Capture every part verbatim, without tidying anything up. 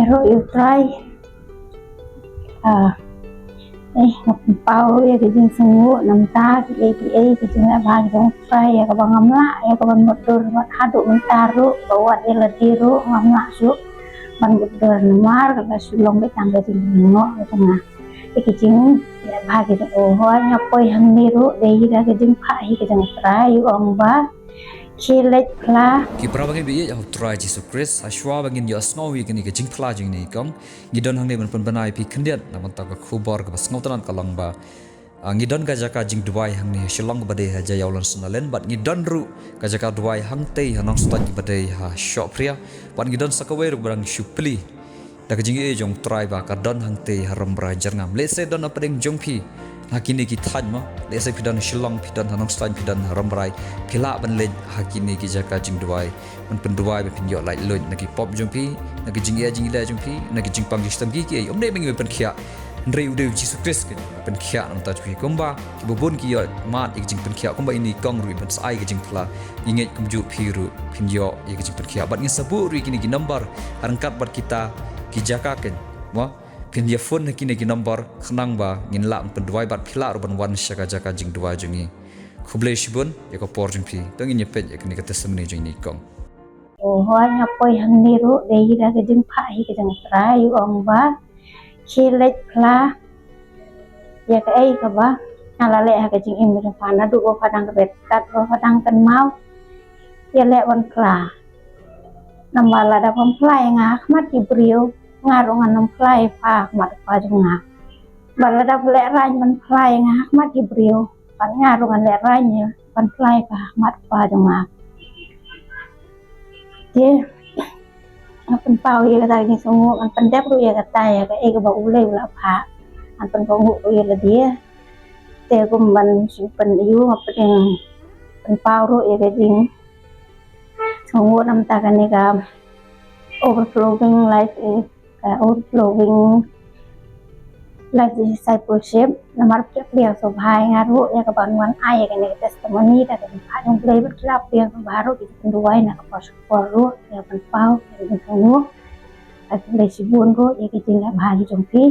Ruh ïa u Trai. Ah, eh, nga pynpaw ïa ka jingsngewnguh namar ki ei ki ei ki jingeh ba ki jong u Trai ïa kaba ngam lah ïa ka ban mutdur, wat haduh mynta ruh, ba wat ïa lade ruh ngam lah shuh ban mutdur namar ka la shu long beit tang ka jingsngewnguh ka jong nga. Ïa ki jingeh ba ki jong u, hooid nga poi hangne ruh dei da ka jingphah hi ka jong u Trai, u ong ba khie leit phla. Ki para bangeit ba ïeit ha u Trai Jisu Khrist, ha shuwa ba ngin ïohsngew ïa kane ka jingphla jong ine i kong, ngi don hangne ban pynbna ïa phi khyndiat na bynta ka khubor kaba sngewtynnat ka long ba, ah, ngi don ka jaka jingduwai hangne ha Shillong kaba dei ha Jaiawlan Sanaland, bad ngi don ruh ka jaka duwai hangtei ha Nongstoiñ kaba dei ha Shohphria, bad ngi don sa kawei ruh ba dang shu plie da ka jingïeit jong u Trai ba ka don hangtei ha Rambrai Jyrngam. Lehse don hapdeng jong phi ha kine ki thaiñ mo, lehse phi don ha Shillong, phi don ha Nongstoiñ, phi don ha Rambrai, phi lah ban leit ha kine ki jaka jingduwai ban pynduwai ba phin ïoh laitluid na ki pop jong phi, na ki jingeh jingleh jong phi, na ki jingpang jingshitom ki ki ei. Ym dei ba ngi pynkhiah, hynrei u dei u Jisu Khrist ka pynkhiah na bynta jong phi. Kumba kiba bun ki ïoh mad ïa ka jingpynkhiah, kumba ine i kong ruh i ban sa ai ka jingphla, ngi ngeit kumjuh phi ruh phin ïoh ïa ka jingpynkhiah. Bad ngin sa buh ruh ïa kine ki number ha ryngkat bad kita ki jaka keiñ mo, phin ïa phone ha kine ki number khnang ba ngin lah ban pynduwai bad phi lah ruh ban wan sha ka jaka jingduwai jong ngi. Khublei shibun ïa ka por jong phi. To ngin ïa peit ïa kane ka testimony jong ine i kong. O, hooid nga poi hangne ruh dei da ka jingphah hi ka jong u Trai, u ong ba khie leit phla ïa kaei kaba nga la leh ha ka jingim ka jong pha, naduh ba pha dang rit kat ba pha dang kynmaw, ïaleh ban phla. Namar lada pham phla ïa nga ha khmat ki briew, nga ruh ngan ym phla ïa pha ha khmat u Kpa jong nga. Bad lada pha lehraiñ ban phla ïa nga ha khmat ki briew, bad nga ruh ngan lehraiñ ïa ban phla ïa pha ha khmat u Kpa jong nga. Te nga pynpaw ïa kata ka jingsngewnguh, ngan pyndep ruh ïa kata ïa kaei kaba U Blei u la phah. Ngan pynpaw nguh ruh ïa lade. Te kum ban shu pyn-ïoh nga pyn-, pynpaw ruh ïa ka jingsngewnguh namar kane ka Overflowing Life, eh, ka Overflowing Life Discipleship, namar ki la ïa pliang sngewbha ïa nga ruh ïa kaba ngan ai ïa kane ka testimony da ka jingphah jong U Blei, bad ki la pliang sngewbha ruh ki jingpynduwai na ka por sha ka por ruh ïa ka pynpaw ïa ka jingsngewnguh. Ka khublei shibun ruh ïa ka jingïabha jong phi.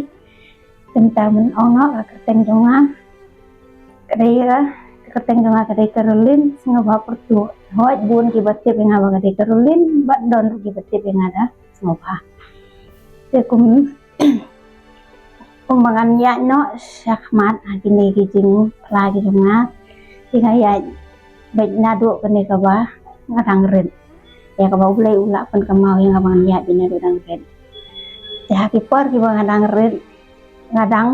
Te mynta men ong noh ka kyrteng jong nga ka dei, ka kyrteng jong nga ka dei Caroline Sngewbha Pyrtuh. Hooid bun kiba tip ïa nga ba nga dei Caroline, bad don ruh kiba tip ïa nga da Sngewbha. Te kum, kumba ngan ïaid noh shakhmat ha kine ki jingphla ki jong nga, te nga ïaid beit naduh kane kaba nga dang rit, ïa kaba U Blei u la pynkynmaw ïa nga ba ngan ïaid beit naduh dang rit. Te ha ki por kiba nga dang rit, nga dang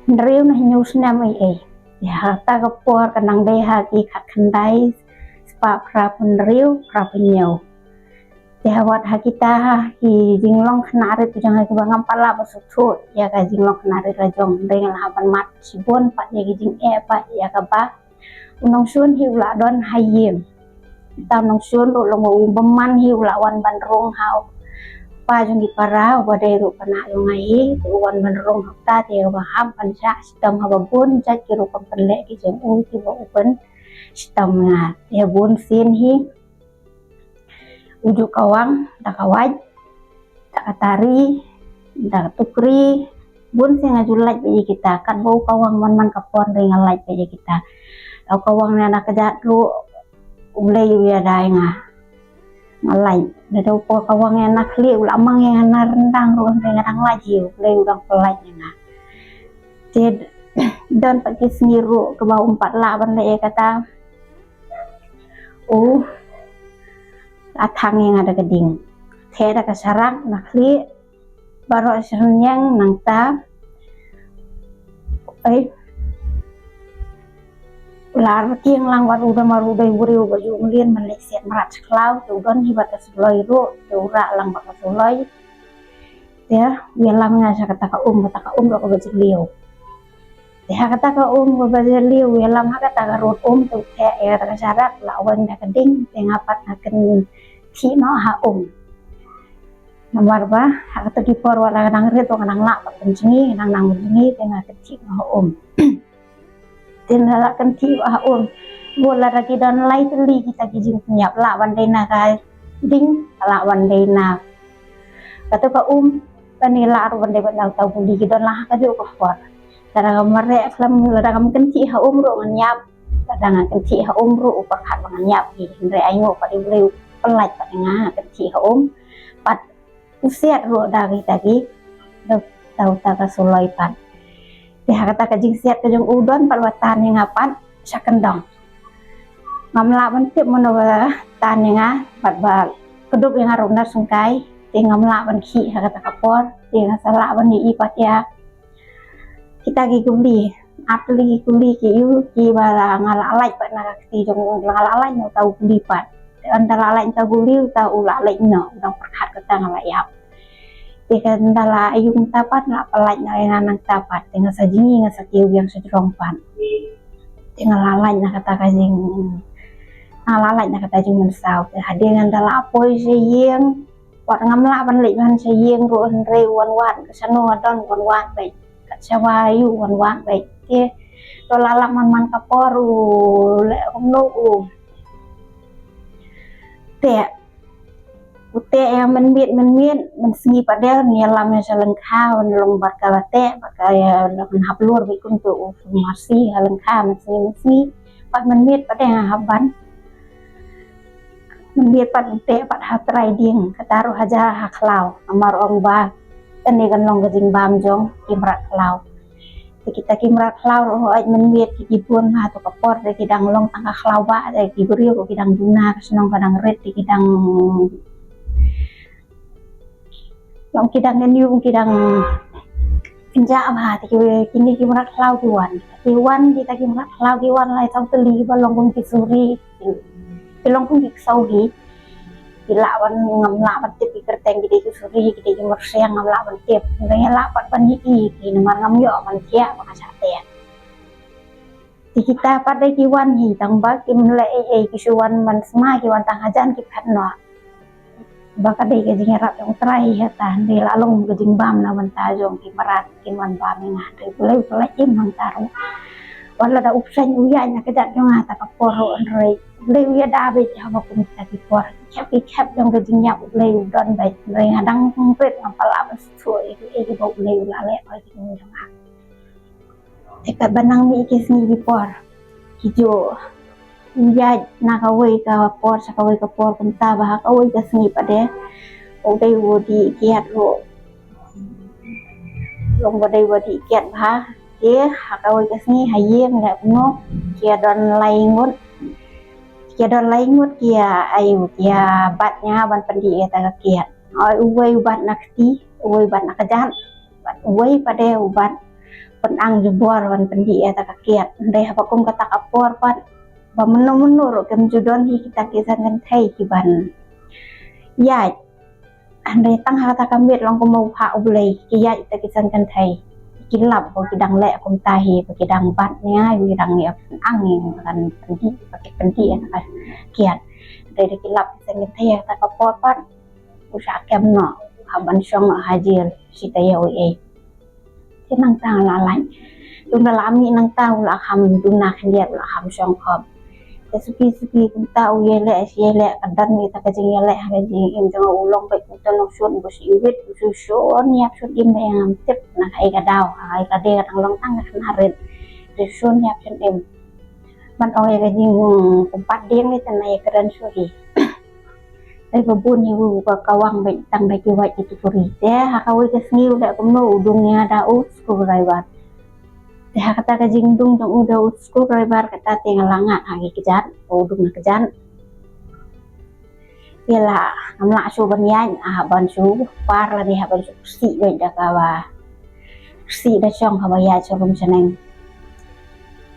hynriew ne hynñiew snem ei ei. Te ha kata ka por ka nang dei ha ki khatkhyndai spah phraphew hynriew, phraphew hynñiew. Te ha wat ha kita ki jinglong khynnah rit ki jong nga kiba ngam pat lah ban sngewthuh ïa ka jinglong khynnah rit la jong, hynrei nga la hap ban mad shibun pat ïa ki jingeh pat ïa kaba u nongshun hi u la don ha ïing. Uta u nongshun ruh long ba u bymman hi u la wan ban rung ha u kpa jong ki para uba dei ruh khynnah jong nga hi, te u wan ban rung ha uta, te uba hap ban shah shitom haba bun jait ki rukom pynleh ki jong u kiba u pynshitom ïa nga. Te bun sien hi u ju kawang da ka wait, da ka tari, da ka tukri, bun sien nga ju lait beit ïa kita, katba u kawang man man ka por hynrei nga lait beit ïa kita. Da u kawang ïa na kjat ruh U Blei u ïada ïa nga, nga lait. Lada u kawang ïa na khlieh u la mang ïa nga na ryndang ruh hynrei nga dang lait hi, U Blei u dang pynlait ïa nga. Te don pat ki sngi ruh kaba um pat lah ban leh ïa kata, u la thang ïa nga da ka ding, theh da ka sharak na khlieh baroh shi rynïeng. Nangta ei, la rkieng lang bad u da mar u dei u briew ba ju mlien ban leit siat mrad sha khlaw, te u don hi bad ka suloi ruh, te u rah lang bad ka suloi. Te u ïalam nga sha kata ka um, kata ka um ruh kaba jylliew. Te ha kata ka um kaba jylliew u ïalam ha kata ka rud um, te u theh ïa kata ka sharak, la weng da ka ding, te nga pat nga kynthih noh ha um. Namar ba ha kata ki por wat la ka dang rit, wat ka dang lah pat pynjngi, ka dang nang pynjngi, te nga kynthih noh ha um. Te nga la kynthih ha um. Bun lada ki don lai tylli kita ki jingpynïap, lah ban dei na ka ding, lah ban dei na Kata ka um, kane lah ruh ban dei ban dang tau buli ki don lah ha kajuh ka por. Lada nga mareh khlem, lada ngam kynthih ha um ruh ngan ïap. Lada nga kynthih ha um ruh u pyrkhat ba ngan ïap hi. Hynrei ai nguh pat ïa u Blei u pyllait pat ïa nga ha kynthih ha um. Pat u siat ruh da kita ki, da uta ka suloi pat. Te ha kata ka jingsiat ka jong u don pat ba tan ïa nga pat sha kyndong. Ngam lah ban tip mano ba tan ïa nga, pat ba kdup ïa nga ruh na sngewsih. Te ngam lah ban khih ha kata ka por. Te nga sa lah ban ïohi pat ïa kita ki kuli, ap tylli ki kuli ki ïoh ki ba la nga la lait pat na ka kti jong u, la nga la lait na uta u kuli pat. Te ynda la lait na uta u kuli, uta u la lait noh, u dang pyrkhat kata nga la ïap. Te ka ynda la ïoh mynta pat la pynlait noh ïa nga nangta pat. Te nga sa jngi, nga sa kiew biang sha jrong pat. Te nga la lait na kata ka jing, nga la lait na kata jingmynsaw. Te hadien ynda la poi sha ïing, wat ngam lah ban leit ban sha ïing ruh, hynrei u wan wad, ka shano nga don u wan wad beit. Kat sha wa ïa u wan wad beit. Te to la lap man man ka por u leh kumno u teh. U teh ïa mynmiet mynmiet, mynsngi pat de un ïalam ïa sha lyngkha, un long bad ka la teh, bad ka ïa, un hap lur beit kumto u marsi ha lyngkha mynsngi mynsngi. Pat mynmiet pat de nga hap ban. Mynmiet pat u teh pat ha trai dieng, kata ruh ha ja ha khlaw. Namar ong ba kane kan long ka jingbam jong ki mrad khlaw. Te kita ki mrad khlaw ruh hooid mynmiet ki, ki bun ha to ka por te ki dang long tang ka khlaw ba, te ki briew ruh ki dang duna, ka shnong ka dang rit, te ki dang long ki dang ngan ïu ki dang kynjah bha. Te ki, kine ki mrad khlaw ki wan, ki wan, kita ki mrad khlaw ki wan lai tang tylli ba long kum ki suri, ki long kum ki ksaw hi. Ki lah ban, ngam lah ban tip ki kyrteng, ki dei ki suri, ki dei ki myrseng, ngam lah ban tip. Ngam lah pat ban ïohi ki namar ngam ïoh ban thiah ba ka shah teh. Te kita pat de ki wan hi tang ba kim leh ei ei, ki shu wan ban sma, ki wan tang hajan ki phet noh. Ba ka dei ka jingïarap jong U Trai hi, hata hynrei la long ka jingbam na bynta jong ki mrad, ki wan bam ïa nga. Te U Blei u pynlait im nangta ruh. Wat lada u pynshaiñ u ïaid na ka jait jong nga ta ka por ruh, hynrei U Blei u ïada beit haba kum kita ki por. Ki khep ki khep jong ka jingïap U Blei u don beit, hynrei nga dang rit, ngam pat lah ban sngewthuh ïa kiei kiba U Blei u la leh ha ka jingim jong nga. Te katba nang mih ki sngi ki por, ki ju ïaid na kawei ka por sha kawei ka por, kumta ba ha kawei ka sngi pat de u dei u dih kiad ruh. Long ba dei u dih kiad bha. Te ha kawei ka sngi ha ïing leh kumno, ki ïa don lai ngut, ki ïa don lai ngut ki ïa, ai, ki ïa bat ïa nga ban pyndih ïa kata ka kiad. Oi, uwei u bat na kti, uwei u bat na kjat, bad uwei pat de u bat pynang jubor ban pyndih ïa kata ka kiad. Hynrei haba kum kata ka por pat, ba mynno mynno ruh kim ju don hi kita ki san kynthei ki ban ïaid. Hynrei tang ha kata ka miet long kum u phah U Blei, ki ïaid kita ki san kynthei. Ki lap ba ki dang leh kumta hi, ba ki dang bat ïa nga, ba ki dang ïa pynang ïa nga ban pyndih, ba ki pyndih ïa kata ka kiad. Hynrei da ki lap ki san kynthei ha kata ka por pat, u shah kem noh, hap ban shong noh ha jel, shi taïew ei ei. Te nangta nga la lait. Te ynda la mih nangta u la kham duna khyndiat, u la kham shong khop. Te suki suki kumta u ïaleh, shi ïaleh, ka don ïa kata ka jingïaleh ha ka jingim jong u, long beit kumta, long shun, u shu iwit, u shu shun ïap shun im, ba ngam tip na kaei ka daw, ha kaei ka dei, ka dang long tang ka khynnah rit. Te shun ïap shun im. Ban ong ïa ka jingpynpat dieng ne, te na ïa kren shuh hi. Dei ba bun hi u ba kawang beit tang da ki wait ki tukuri. Te ha kawei ka sngi u leh kumno, u dung ïa nga da u screwdriver. Te ha kata ka jingdung jong u da u screwdriver kata te nga la ngat ha ki kjat, u dung na kjat. Te la ngam lah shuh ban ïaid, ah, ban shu par lane hap ban shu pyrshah beit da kaba pyrshah da shong kaba ïaid sha rum sha neng.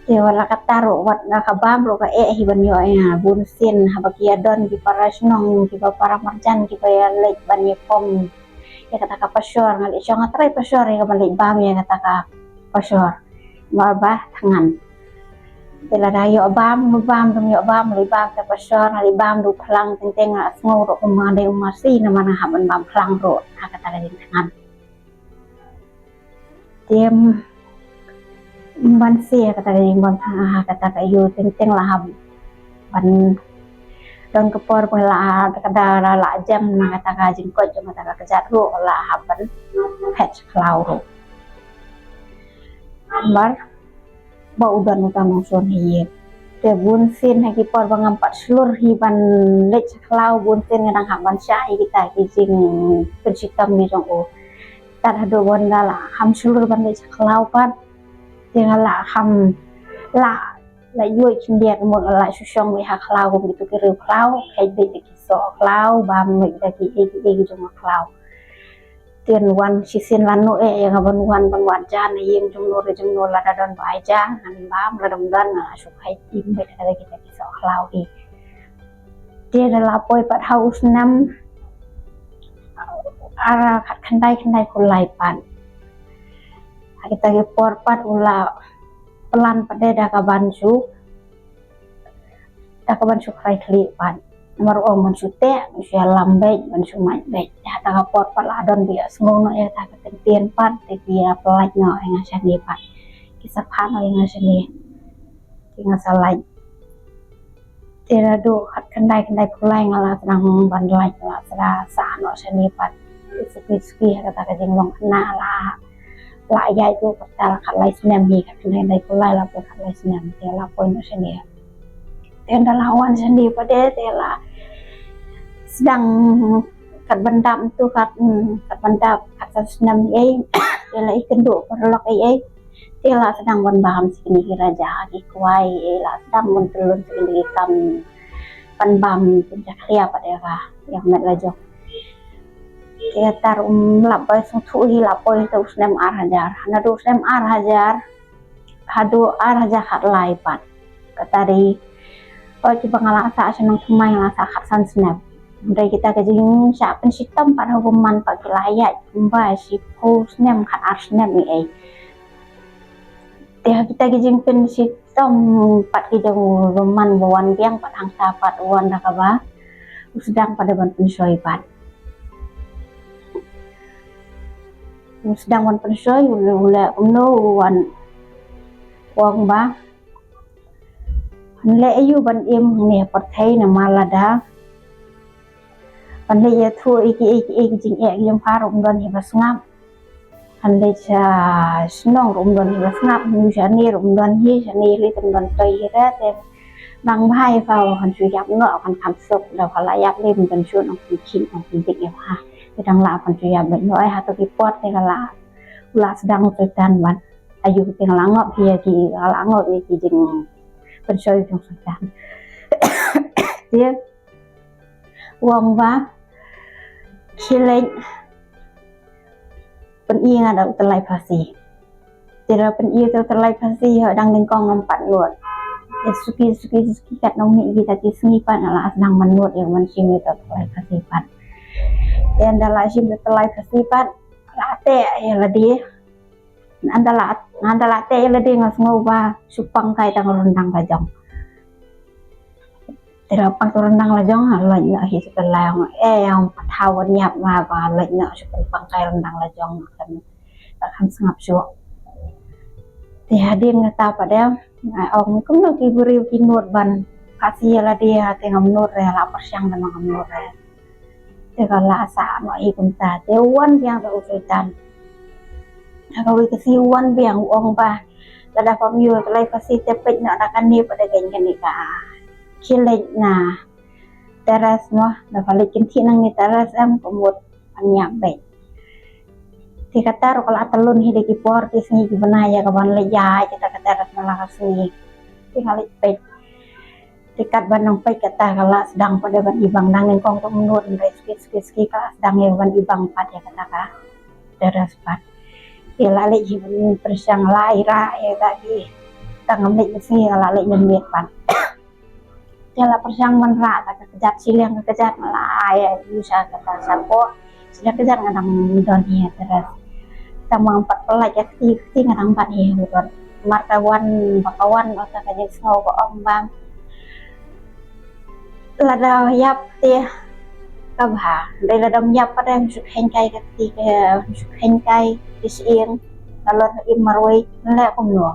Te wat la katta ruh, wat la ka bam ruh ka eh hi ban ïoh ïa nga. Bun sien haba ki ïa don ki para shnong, ki ba para marjan, ki ba ïa leit ban ïa pom ïa kata ka pashor, nga leit shong ha trai pashor ïa ka ban leit bam ïa kata ka pashor. Namar ba thngan. Te lada ïoh bam, bam, bam, ïoh bam, leit bam ta pashor, nga leit bam da u phlang, teng teng nga sngew ruh kum nga dei u masi, namar nga hap ban bam phlang ruh ha kata ka jingthngan. Te ban seh kata ka ïing ban, ha kata ka ïing, teng teng la hap ban Don ka por ba la, ka da la, la jem na kata ka jingkoit jong kata ka kjat ruh, la hap ban phet sha khlaw ruh. Namar ba u don uta u nongshun ha ïing. Te bun sien ha ki por ba ngam pat shlur hi ban leit sha khlaw, bun sien nga dang hap ban shah ïa kita ki jingpynshitom jong u. Tad haduh ba nga la kham shlur ban leit sha khlaw pat, te nga la kham la, la ïoh khyndiat mo, la shu shong beit ha khlaw kum kito ki riew khlaw, kheit beit da ki soh khlaw, bam beit da ki ei ki ei jong khlaw. Te wan shisien lano eh ïa nga ban wan ban wad ja na ïing jong no re jong no, lada don ba ai ja ngan bam, lada ym don nga la shu kheit im beit da kita ki soh khlaw hi. Te da la poi pat ha u snem ar khatkhyndai khyndai phew lai pat, ha kita ki por pat u la plan pat de da ka ban shu, da ka ban shu krai khlieh pat. Namar u ong ban shu teh, ban shu ïalam beit, ban shu mait beit. Te ha kata ka por pat la don ba ïohsngew noh ïa kata ka kyntien pat, te ki ïa pyllait noh ïa nga shane pat, ki sa phah noh ïa nga shane. Te nga sa lait. Te naduh khatkhyndai khyndai phew lai nga la sdang ban lait, la sdang sah noh shane pat. Te suki suki ha kata ka jinglong khynnah la, la ïaid ruh kata la khatlai snem hi, khatkhyndai khyndai phew lai la poi khatlai snem, te la poi noh shane. Te ynda la wan shane pat de, te la sdang kat ban dap tu kat, hmm, kat ban dap kat san snem ei, te la ïakynduh paralok ei ei. Te la sdang ban bam sha kine ki raja ki kwai, eh, la sdang ban pyllun sha kine ki kam ban bam pynjakhlia pat ïa ka, ïa ka met la jong. Te tar um lap ba sngewthuh hi la poi te u snem ar hajar. Naduh u snem ar hajar haduh ar hajar khatlai pat, kata dei, oh, kiba nga la sah sha nongthymmai nga la sah khatsan snem. Hynrei kita ki jingshah pynshitom pat ha u bymman pat ki la ïaid kumba shiphew snem, khatar snem ei ei. Te ha kita ki jingpynshitom pat ki jong u bymman ba wan biang pat hangta pat, wan da kaba u sdang pat da ban pynshoi pat. U sdang ban pynshoi, u leh, u leh kumno, u wan ong ba, ngan leh aïu ban im hangne ha pyrthei namar lada ban leit ïathuh ïa ki ei ki ei ki jingeh ki jingpyrkhat ruh ym don hi ba sngap. Ngan leit sha shnong ruh ym don hi ba sngap, ngan ïaid shane ruh ym don hi, shane lei ym don toi hi re. Te nang bha ïa phi, ngan shu ïap noh, ngan kham suk, da phi la ïap lei ym don shuh, nang pynkhih nang pyndik ïa phi. Te dang lah ban shu ïap beit noh, eh, ha to ki por te ka la, u la sdang u Soitan ban. Aïu te nga la ngop ïa ki, nga la ngop ïa ki jingpynshoi jong u Soitan. Te u ong ba khie leit pyni nga da u tyllai phasi. Te da pyni u tyllai phasi, ho dang nyngkong ngam pat nud. Te suki suki suki kat nongmih kita ki sngi pat nga la sdang ban nud ïa ban shim u tyllai phasi pat. Te ynda la shim u tyllai phasi pat, la teh ïa lade. Ynda la, ynda la teh ïa lade nga sngew ba shu pang kai tang ryndang la jong. Te da pang tang ryndang la jong, nga leit noh hi sha tyllai, eh, ong pat thaw ban ïap ma ba leit noh shu pang kai ryndang la jong, kan, kan sngap shuh. Te hadien kata pat de nga ong kumno ki briew ki nud ban phasi ïa lade, te ngam nud re, la pyrshang da ma ngam nud re. Te ka la sah noh hi kumta, te u wan biang da u Soitan. Ha kawei ka sngi u wan biang u ong ba lada phim ïoh tyllai phasi te peit noh na kane pat da kane ka. Khie leit na terrace mo, da pha leit kynthih nangne terrace em, ka mut phan ïap beit. Te kata ruh ka la tyllun hi da ki por ki sngi ki bnai ïa ka ban leit ïaid kita ka terrace man la ka sngi. Te nga leit peit. Te kat ban nang peit kata ka la sdang pat da ban ibang, dang nyngkong te ym nud, hynrei suki suki suki ka la sdang ïa ban ibang pat ïa kata ka terrace pat. Te la leit hi ban pyrshang, la ïa rah ïa kata ki, tang ngam leit mynsngi, la leit mynmiet pat. Te la pyrshang ban rah kata ka kjat, shiliang ka kjat nga la ai ïa u sha kata shapoh. Shiliang kjat nga dang don hi ha terrace. Tang ba ngam pat pynlait ïa kti, kti nga dang bat hi ha u rot. Namar ka wan, ba ka wan, ota ka jingsngew ka ong ba lada ïap te ka bha. Hynrei lada ym ïap pat te, shu kheiñ kai ka kti, ka shu kheiñ kai ka shyieng, nalor im marwei, leh kumno.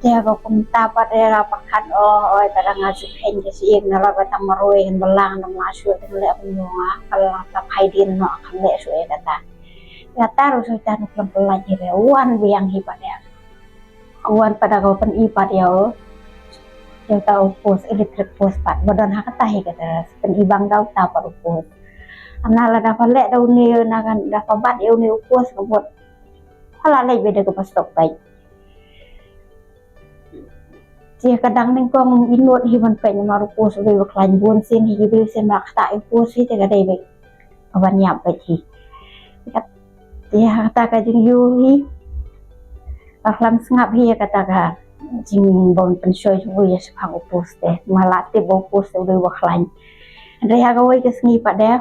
Te ha ka kumta pat ïa la pyrkhat, o, oi, ta dang nga ju kheiñ ka shi ïing na la ba tang marwei ngan balang nam la shu te leh kumno nga, ka la ta phai din noh kan leh shu ïa kata. Ïa ta ruh shu ta nuk lam pylai hi re, wan biang hi pat ïa. Wan pat da ka pyn-i pat ïa u. Ïa uta u post, electric post pat. Ba don ha kata hi kata, pyn-i bang da uta pat u post. Ana la da pha leh da une, na kan da pha bat ïa une u post ka bot. Pha la leh bad da ka pastok bai. Te ka dang nyngkong i nud hi ban peit namar u post u dei ba khlaiñ bun sien hi, ki briew sien ba kata u post hi te ka dei ba ka ban ïap bad hi. Te ha kata ka jingïohi ka khlem sngap hi kata ka jingbym pynshoi shuh ïa shaphang u post te. Ma la tip ba u post te u dei ba khlaiñ. Hynrei ha kawei ka sngi pat de,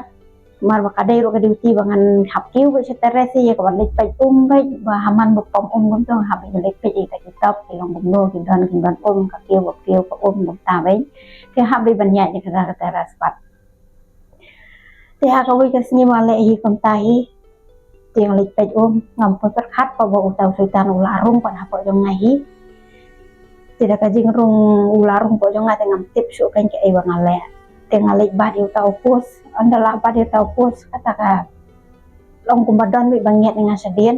mar ba ka dei ruh ka duty ba ngan hap kiew bad sha terrace ïa ka ban leit peit um bad ba ha man ba pom um kumto hap bad leit peit ïa kita ki top ki long kumno ki don ki don um ka kiew ba kiew ka um kumta bad. Te hap bad ban ïaid ïa kata ka terrace pat. Te ha kawei ka sngi ma leh hi kumta hi. Te nga leit peit um, ngam poi pyrkhat pat ba uta u soitan u la rung pat hapoh jong nga hi. Te da ka jingrung u la rung hapoh jong nga te ngam tip shuh kan kaei ba nga leh. Te nga leit bat ïa uta u post, ynda la bat ïa uta u post kata ka long kumba don bad ba ngiat ïa nga shadien.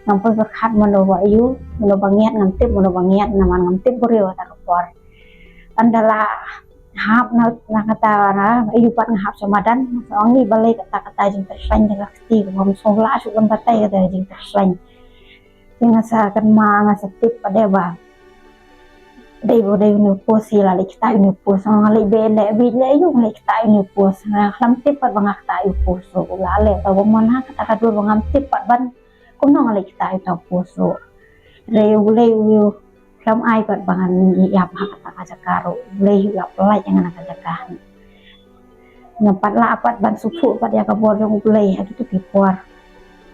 Ngam poi pyrkhat mano ba ïu, mano ba ngiat, ngam tip mano ba ngiat namar ngam tip briew kata ka por. Ynda la hap na, na kata na ïu pat nga hap sha madan, nga ong ngi balei kata kata jingtyrkhleiñ jong ka kti ka bym sngewlah shuh ban batai kata jingtyrkhleiñ. Te nga sa kynmaw, nga sa tip pat de ba dei ba dei une u post hi la leit kata une u post, nga leit be leh bit leh ïu nga leit kata une u post, nga khlem tip pat ba nga kata u post ruh la leh ta ba man ha kata ka dur ba ngam tip pat ban kumno nga leit kata uta u post ruh. Hynrei u lei u khlem ai pat ba ngan ïap ha kata ka jaka ruh, u lei u la pynlait ïa nga na ka jaka. Ngam pat lah pat ban sngewthuh pat ïa ka bor jong u Blei ha kito ki por.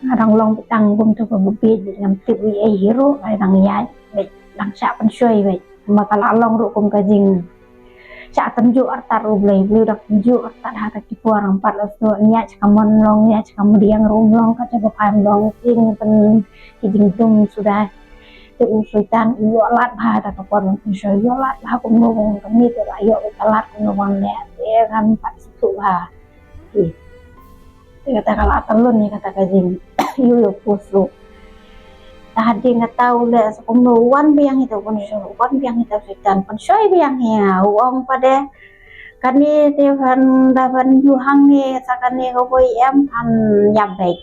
Nga dang long beit tang kumto kaba bieit, ngam tip ei ei hi ruh, nga dang ïaid beit, dang shah pynshoi beit. Ma ka la long ruh kum ka jing shah tynjuh artat ruh u Blei, u Blei u dang tynjuh artat ha kito ki por, ngam pat lah sngewthuh, ïaid sha ka mon long, ïaid sha ka mdiang ruh long, ka jaka ba phai long, jing pyn ki jingdum suda. Te u soitan u ïoh lad bha da ka por ban pynshoi, ïoh lad bha kumno ban kane te la ïoh ka lad kumno ban leh te ngam pat sngewthuh bha. Te kata ka la tyllun ïa kata ka jing ïoh ïoh post ruh. Te hadien kata u leh sa kumno wan biang ïa uta u pynshoi, wan biang ïa uta u soitan pynshoi biang ïa u, ong pat de kane te phan da phan ïoh hangne sa kane kawei em phan ïap beit.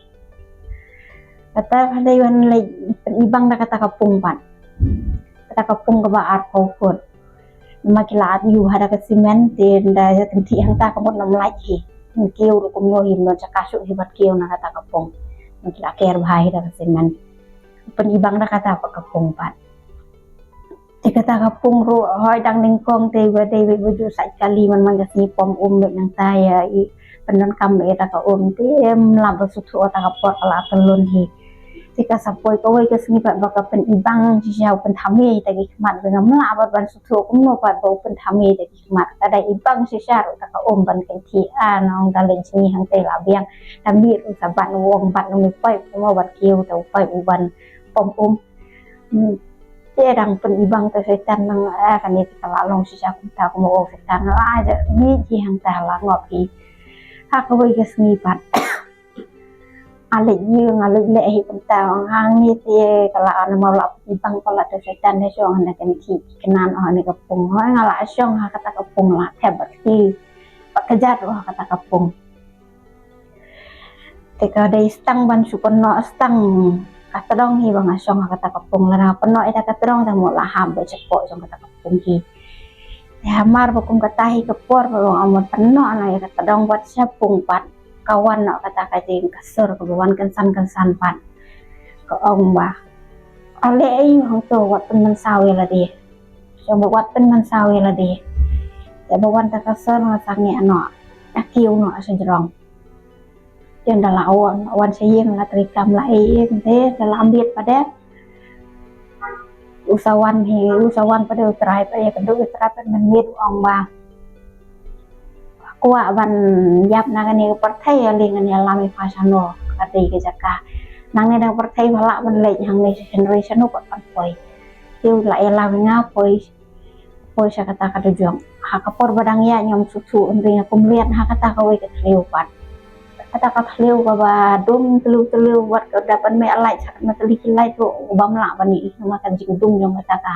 Kata pha dei ban leit pyn-i bang da kata ka pung pat. Kata ka pung kaba arphew phut. Ma ki la at ïu ha da ka simen te da kynthih hangta ka mut nam lait hi. Kiew ruh kumno hi, mno jaka shuh hi ban kiew na kata ka pung. Ma ki la ker bha hi da ka simen. Pyn-i bang da kata pat ka pung pat. Te kata ka pung ruh hoi dang nyngkong te ba dei ba ju sait kali man man ka sngi pom um bad nangta ïa i pyndonkam ïa ta ka um te em la ba suthu ta ka por ka la tyllun hi. Te ka sa poi kawei ka sngi pat ba ka pyn-i bang shisha u pynthame ta ki khmat ba ngam lah pat ban suthu kumno pat ba u pynthame ta ki khmat. Ka da i bang shisha ruh ta ka um ban kynthih a nong da leng sngi hangte la biang. Ta mih ruh sa ban u ong ban u paip kumno ban kiew ta u paip u ban pom um. Hmm. Te dang pyn-i bang te Soitan nang, ah, kane te ka la long shisha kumta kumba ong Soitan la ja mih hi hangta la ngop hi. Ha kawei ka sngi pat. A leit ïing a leit leh hi kumta hangne te ka la namar la pyn-i bang pat la te Soitan ne shong hangne kan ki kynnoh hangne ka pung. Hoi nga la shong ha kata ka pung la thep bad kti. Bad ka jat ruh ha kata ka pung. Te ka dei stang ban shu pynnoh stang ka tdong hi ba nga shong ha kata ka pung, lada nga pynnoh ïa ka tdong te mut la hap bad shapoh jong kata ka pung hi. Te hamar ba kum kata hi ka por ba nga mut pynnoh noh ïa ka tdong bad sha pung pat ka wan noh kata ka jingkasur kaba wan kynsan kynsan pat. Ka ong ba ale aïu hangto wat pynmynsaw ïa lade. Shong ba wat pynmynsaw ïa lade. Te ba wan ta ka sur nga sangeh noh. Nga kiew noh sha jrong. Te ynda la wan, wan sha ïing la trei kam la ei ei te da la miet pat de. U sa wan hi, u sa wan pat de u trai pat ïa ka duk u trai pat mynmiet u ong ba kwah ban ïap na kane ka pyrthei ïa lei ngan ïalam ïa pha shano ka dei ka jaka. Nangne dang pyrthei pha lah ban leit hangne sha shynroi shano pat ban poi. Te u la ïa la ïa nga poi, poi sha kata ka dujok. Ha ka por ba dang ïaid nga ym sngewthuh, hynrei nga kum liat ha kata kawei ka thliew pat. Kata ka thliew kaba dum thliew thliew wat ka da pynmih light sha kata ka thliew light ruh bym lah ban ïohi namar ka jingdum jong kata ka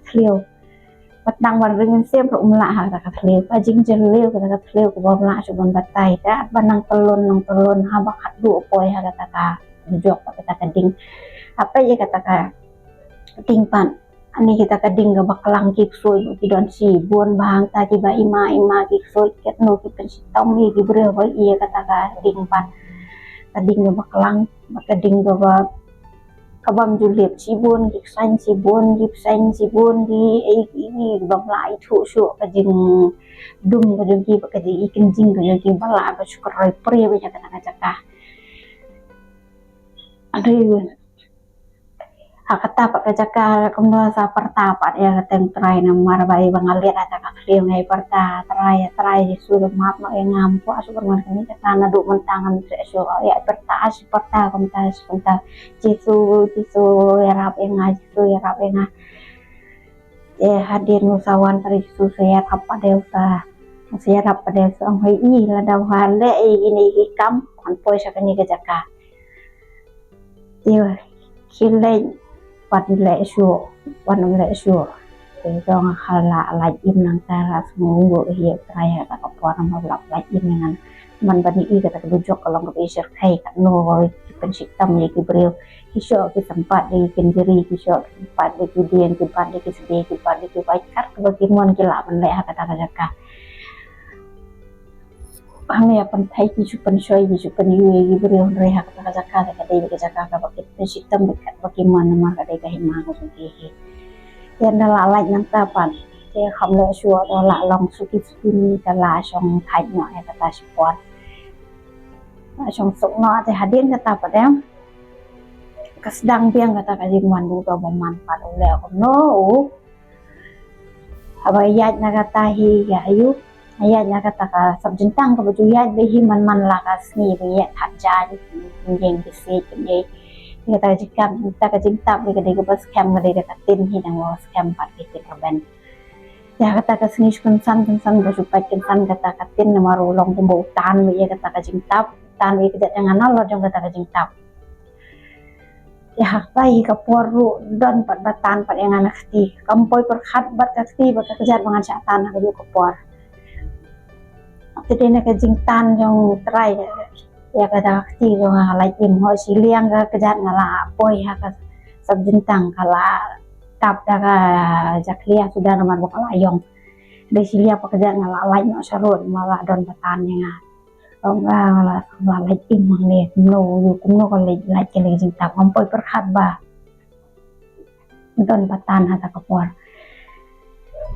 thliew. Pat dang ban ring mynsiem ruh ym lah ha kata ka thliew. Ka jingjylliew kata ka thliew kaba ym lah shuh ban batai. Te ban nang tyllun nang tyllun haba khatduh poi ha kata ka dujok, kata ka ding. Hapdeng ïa kata ka ding pat, ani kita ka ding kaba klang ki ksuid ki don shibun, ba hangta kiba ima ima ki ksuid, katno ki pynshitom ïa ki briew ba ïa kata ka ding pat. Ka ding kaba klang, ba ka ding kaba, kabym ju lip, shibun ki ksaiñ, shibun ki psaiñ, shibun ki ei ki ei, bym lah ithuh shuh ka jingdum ka jong ki, ba ka jingïakynjing ka jong ki ba lah ba shu kyroi prie ba ïa kata ka jaka. Aduh, ha kata pat ka jaka kumno sa pyrta pat ïa ka tem Trai, namar ba ïa ba nga liat ha ka thliew nga ïa pyrta, Trai, Trai Jisu, map noh ïa nga, ym kwah shuh ban wan kane kata, naduh mynta ngam treh shuh ïa pyrta, shi pyrta kumta shi kumta, Jisu, Jisu ïarap ïa nga, Jisu ïarap ïa nga. Eh, hadien u sa wan pat Jisu, sa ïarap pat de u sa, sa ïarap pat de u sa ong, hei, i lada u ha leh ïa kine ki kam, kan poi sha kane ka jaka. Te ki leit, pat leh shuh, pat leh shuh. Te jong nga la lait im nangta, la sngewnguh ïa Trai ha ka por namar la lait im ngan. Man ban ïohi kata ka dujok ka long kaba i shyrkhei, katno ki pynshitom ïa ki briew. Ki shoh ki sympat da ki kynjri, ki shoh ki sympat da ki dieng, ki bat da ki sdie, ki bat da ki wait, kat kaba ki mon ki lah ban leh ha kata ka jaka. Hangne ïa pynthei ki shu pynshoi, ki shu pynïoh ïa ki briew, hynrei ha kata ka jaka ka dei ka jaka kaba ki pynshitom bad kat ba ki mon namar ka dei ka hima ka jong ki hi. Te ynda la lait nangta pat, te kham leh shuh, te la long suki suki, te la shong thait noh ïa kata shipor. La shong suk noh, te hadien kata pat em, ka sdang biang kata ka jingwan u dei ba man pat, u leh kumno u. Haba ïaid na kata hi ïa ayu, ïaid na kata ka sap jingtang kaba ju ïaid beit hi man man la ka sngi ba ïaid thad jaiñ, ïeng ki siej, ïeng. Kata ka jingtap, kata ka jingtap ka dei kaba skhem, ka dei ka tin hi, dang wa skhem pat ka tin rben. Ïa kata ka sngi shu kynsan kynsan, ba shu pait kynsan kata ka tin namar u long kumba u tan beit ïa kata ka jingtap, tan beit ïa ka jait jingana lor jong kata ka jingtap. Ïa ha kata hi ka por ruh don pat ba tan pat ïa nga na kti. Kam poi pyrkhat bad ka kti bad ka kjat ba ngan shah tan ha kajuh ka por. Te dei na ka jingtan jong Trai ïa kata ka kti jong nga, lait im, hooid shiliang ka kjat nga la poi ha ka sap jingtang, ka la tap da ka jakhlia suda namar ba ka la ïong. Dei shiliang pat ka kjat nga la lait noh sharud, ma la don ba tan ïa nga. Ong nga la, la lait im hangne, kumno, kumno ka leit, leit ka leit jingtap, ngam poi pyrkhat ba don ba tan ha kata ka por.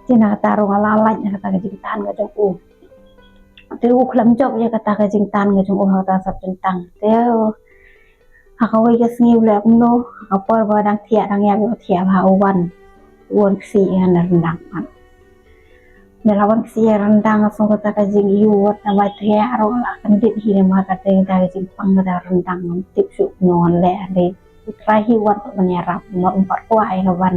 Te na kata ruh nga la lait na kata ka jingtan ka jong u. Te u khlem jop ïa kata ka jingtan ka jong u ha kata sap jingtang. Te ha kawei ka sngi u leh kumno, ha ka por ba dang thiah dang ïap ïa u thiah bha u wan, u wan ksih ïa nga na ryndang pat. Ynda la wan ksih ïa nga na ryndang, nga sngew kata ka jingïuh wat na bai thiah ruh la kyndit hi namar kata ka jingpang kata ryndang, ngam tip shuh kumno ngan leh, hynrei u Trai hi u wan pat ban ïarap, namar um pat kwah ïa nga ban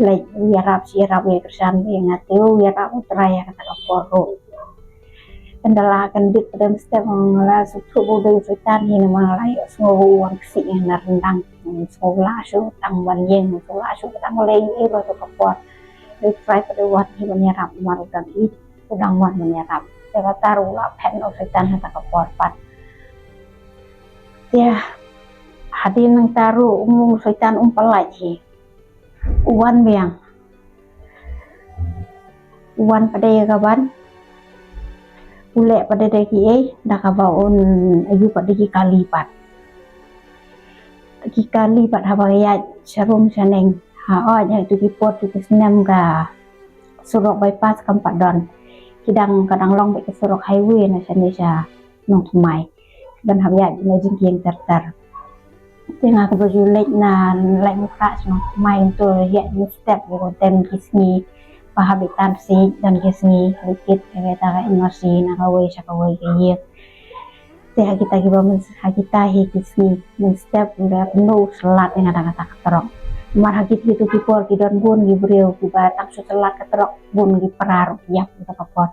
leit ïarap shi ïarap ïa kyrshan beit ïa nga, te u ïarap u Trai ha kata ka por ruh. Ynda la kyndit pat dang step, nga la sngewthuh ba u dei u Soitan hi namar nga la ïohsngew ba u wan ksih ïa nga na ryndang. Ngam sngew lah shuh tang ban ïeng, ngam sngew lah shuh tang ban leh ei ei ruh ha kata ka por. Dei u Trai pat u wan hi ban ïarap namar u dang ïeit, u dang wan ban ïarap. Te kata ruh u la phet noh u Soitan ha kata ka por pat. Te hadien nangta ruh u Soitan um pat lait hi. U wan biang. U wan pat da ka ban. U leh pat da kiei, da kaba un ïoh pat da ki kali pat. Ki kali pat haba ïaid sharum shaneng. Ha, oh, ïaid tu ki por tu ki snem ka surok bypass kam pat don. Ki dang, ka dang long beit ka surok highway na shane sha Nongthymmai. Ban hap ïaid na jingkieng ter ter. Te nga kaba ju leit na Laitumkhrah sha Nongthymmai, to ïaid mynstep, ïa ka tem ki sngi ba hap ïaid tan siej, don ki sngi leit kit ïa kata ka emergency na kawei sha kawei ka ïing. Te ha kita kiba myn, ha kita hi ki sngi mynstep, ynda kumno u slat ïa nga da kata ka trok. Mar ha kito ki por ki don bun ki briew kiba tang shu slat ka trok, bun ki para ruh ki ïap ïa kata ka por.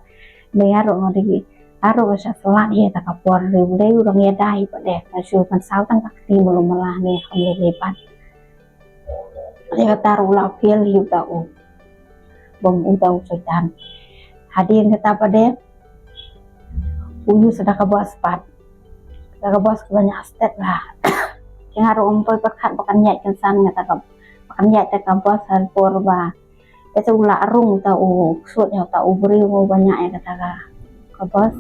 Ba nga ruh nga dei ki para ruh ba shu slat ïa kata ka por, ruh dei u dang ïada hi pat de, nga shu pynsaw tang ka kti malu mala ne kam lei lei pat. Ïa kata ruh la phial hi uta u bym, uta u Soitan. Hadien kata pat de u use da ka bos pat. Da ka bos kaba ñiah stet la. Ki nga ruh ym poi pyrkhat ba kan ïaid kynsan, nga ta ka, ba kan ïaid ta ka bos ha por ba te u la rung ta u ksuid ïa ta u briew ba ñiah ïa kata ka, ka bos.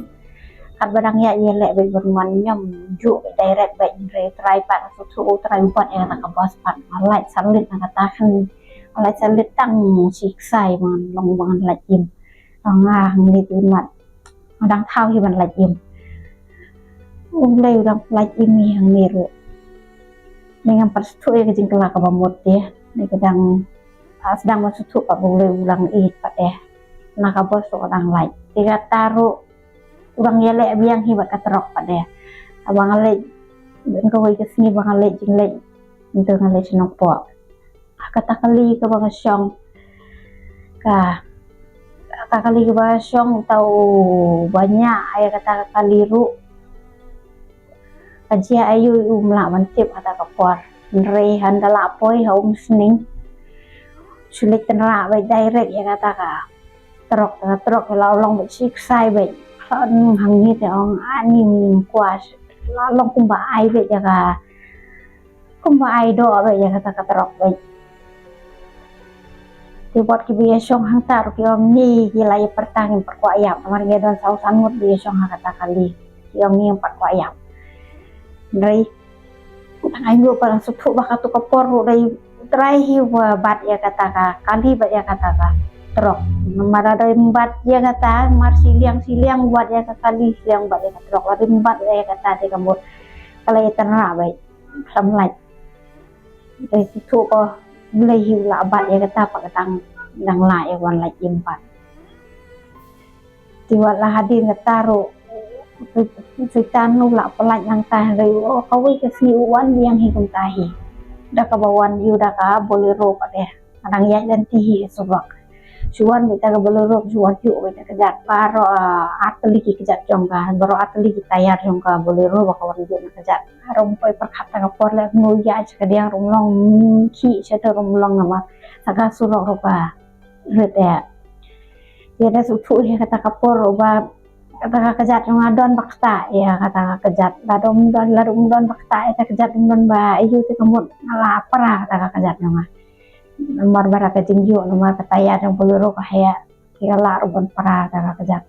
Katba dang ïaid ïaleh bad ban wan ñiom ju direct bad, hynrei trai pat, shu shu u trai u bat ïa kata ka bos pat. Nga lait salit na kata kan, nga lait salit tang shi ksai ba ngan long ba ngan lait im. Nga hangne te mat, nga dang thaw hi ban lait im. U Blei u dang lait im hi hangne ruh. Ngi ngam pat shu ïa ka jingkylla kaba mut te. Ngi ka dang, ah, sdang ban shu pat ba U Blei u dang ïeit pat de. Na ka bos ruh ka dang lait. Te kata ruh u dang ïaleh biang hi bad ka trok pat de. Haba nga leit, kawei ka sngi ba nga leit jingleit, ntu nga leit sha Nongpoh. Kata kali kaba nga shong, ka, kata kali kaba nga shong, uta uba ñiah ïa kata ka kali ruh, ka jia aïu um lah ban tip ha kata ka por. Hynrei haba la poi ha umsning, shu leit tynrah beit direct ïa kata ka trok, ka trok la long beit shi ksai beit. Hangne te ong ani, ym kwah, la long kumba ai beit ïa ka, kumba ai doh beit ïa kata ka trok beit. Te wat kiba ïashong hangta ruh ki ong ngi ki la ïa pyrta, ngim pat kwah ïap, namar ngi don saw san ngut ba ïashong ha kata kali. Ki ong ngi ngim pat kwah ïap. Hynrei tang ai ngut ba la shu thuh ba katu ka por ruh dei trai hi ba bat ïa kata ka kali, bat ïa kata ka trok. Namar lada ym bat ïa kata, mar shiliang shiliang bat ïa ka kali, shiliang bat ïa ka trok, lada ym bat ïa kata te ka mut ka la ïa tynrah beit, khlem lait. Dei shu thuh ko Blei hi u la bat ïa kata pat ka dang, dang lah ïa wan lait im pat. Te wat la hadien kata ruh Soitan u la pyllait nangta, hynrei kawei ka sngi u wan biang hi kumta hi. Da kaba wan ïa u da ka Bolero pat de, ka dang ïaid lynti hi surok. Shu wan beit da ka Bolero, shu wan ïuh beit da ka kjat, baroh, ah, ar tylli ki kjat jong ka, baroh ar tylli ki tayar jong ka Bolero ba ka wan ïuh na ka kjat. Ruh ym poi pyrkhat ta ka por leh, kumno ïaid sha kadiang ruh ym long, khih sha te ruh ym long namar sa ka surok ruh ka rit eh. Te da shu thuh ïa kata ka por ruh ba kata ka kjat jong nga don ba ktah ïa kata ka kjat. Lada ym don, lada ym don ba ktah ïa kata ka kjat, ym don ba ïoh te ka mut nga la pra kata ka kjat jong nga. Namar ba da ka jingïoh, namar ka tayar jong Bolero ka heh, te ka lah ruh ban pra kata ka kjat.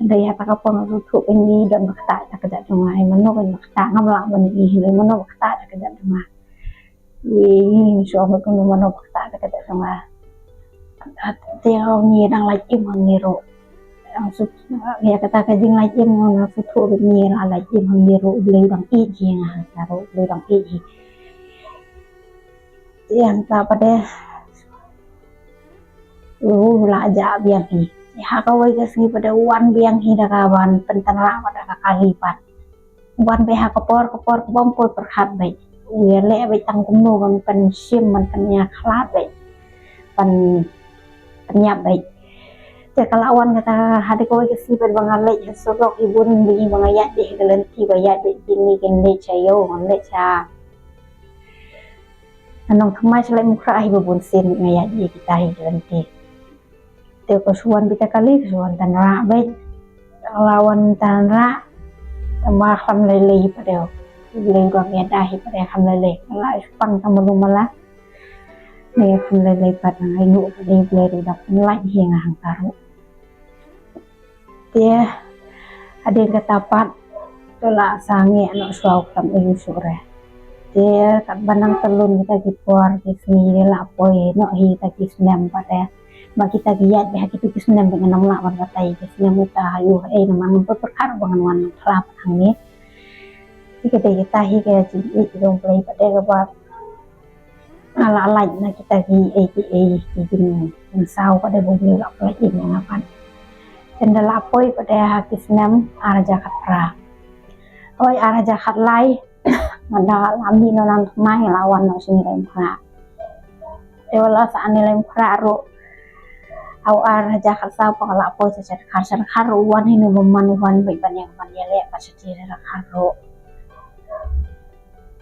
Hynrei ha kata ka por nga shu thuh ba ngi don ba ktah ïa kata ka kjat jong nga, ei mano ban ba ktah, ngam lah ban ïohi hynrei mano ba ktah ïa kata ka kjat jong nga. Ïa ngi shu ong kumno mano ba ktah ïa kata ka kjat jong nga. Te ngi dang lait im hangne ruh. Ïa kata ka jinglait im nga shu thuh ba ngi la lait im hangne ruh, U Blei u dang ïeit hi nga hangta ruh, U Blei u dang ïeit hi. Te hangta pat de u la jah biang hi. Ha kawei ka sngi pat de u wan biang hi da ka ban pyntynrah pat da ka kali pat. Wan beit ha ka por, ka por kaba ym poi pyrkhat beit. U ïaleh beit tang kumno ban pynshim, ban pynïakhlad beit, ban pynïap beit. Te ka la wan kata ha dei kawei ka sngi pat ba nga leit ha surok, i bun beit ba nga ïaid beit ha ka lynti, ba ïaid beit kine kin leit sha ïew, nga leit sha Nongthymmai sha Laitumkhrah hi ba bun sien nga ïaid beit kita hi ha ka lynti. Te ka shu wan beit ta kali, ka shu wan tynrah beit. Ka la wan tynrah, tangba khlem lei lei pat de. Lei ruh ïada hi pat de khlem lei lei. Ka la shu pang tang malu mala. Ne khlem lei lei pat, nga ainguh pat de U Blei ruh u dang pynlait hi nga hangta ruh. Te hadien kata pat to la sangeh noh shuwa u khlem aiu shuh re. Te katba nang tyllun kita ki por ki sngi, la poi noh hi kita ki snem pat de. Ba kita ki ïaid beit ha kitu ki snem ba ngan ym lah ban batai ki snem uta ha ïu ha ei, namar ngam pyrkhat ba ngan wan nang phla pat hangne. Te ka dei kita hi ka jingïeit jong U Blei pat de kaba nga la lait na kita ki ei ki ei ki jingpynsaw pat de ba U Blei u la pynlait ïa nga pat. Te ynda la poi pat de ha ki snem ar hajar khatphra, oi, ar hajar khatlai, nga da la mih noh na Nongthymmai, nga la wan noh sha Laitumkhrah. Te wat la sah ne lai mukhrah ruh. Aw ar hajar khatsaw pat nga la poi sha Shatkhar, Shatkhar ruh u wan hi ne u bymman, u wan beit ban ïa, ban ïaleh pat sha Shatkhar ruh.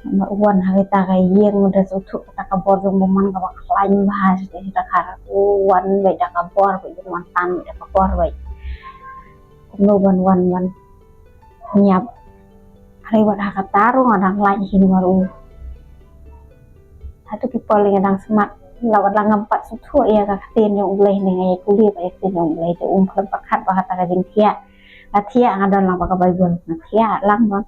Namar u wan ha kita ka ïing da sngewthuh kata ka bor jong u bymman kaba khlaiñ bha sha Shatkhar. U wan beit da ka bor beit, u wan tan beit da ka bor beit. Kumno ban wan ban ïap. Hynrei wat ha kata ruh nga dang lait hi namar u. Hato ki por lei nga dang smat, la wat la ngam pat sngewthuh ïa ka ktien jong U Blei ne nga ïa pule pat ïa ka ktien jong U Blei, te um khlem pyrkhat ba kata ka jingthiah. Nga thiah, nga don lang bad ka Baibl, nga thiah lang bad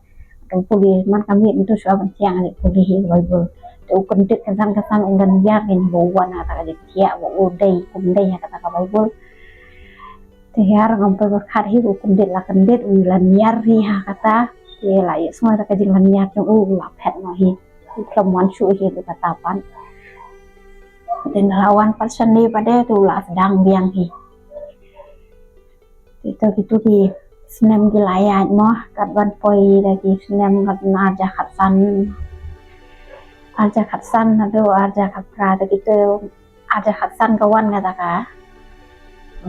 ka pule, man ka miet mynta shuwa ban thiah nga leit pule hi ka Baibl. Te u kyndit kynsan kynsan u lynñiar ïa nga ba u wan ha kata ka jingthiah ba u dei, um dei ha kata ka Baibl. Te hiar ngam poi pyrkhat hi, u kyndit la kyndit, u lynñiar hi ha kata. Te la ïohsngew da ka jinglynñiar jong u, la phet noh hi. U khlem wan shuh hi ruh kata pat. Te la wan pat shane pat de, te u la sdang biang hi. Te to kitu ki snem ki la ïaid mo, kat ban poi da ki snem kat na arhajar khatsan. Arhajar khatsan haduh arhajar khatphra, to kitu arhajar khatsan ka wan kata ka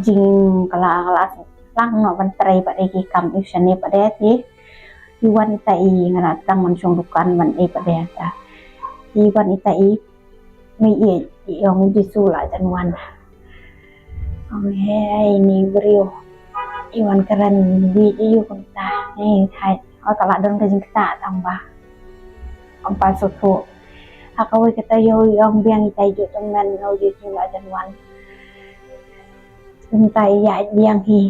jing, ka la, ka la lang noh ban trei pat de ki kam, i shane pat de ki. I wan ita i, nga la tang ban shong dukan ban i pat de ta. I wan ita i, ngi i, i ong U Jisu la jan wan. Ong hei ni briew. I wan kren bit ïa u kumta. Ni thait. Oi ka la don ka jingktah tang ba. Kam pat sngewthuh. Ha kawei ka taïew i ong biang ita i ju tymmen, U Jisu la jan wan. Kumta i ïaid biang hi.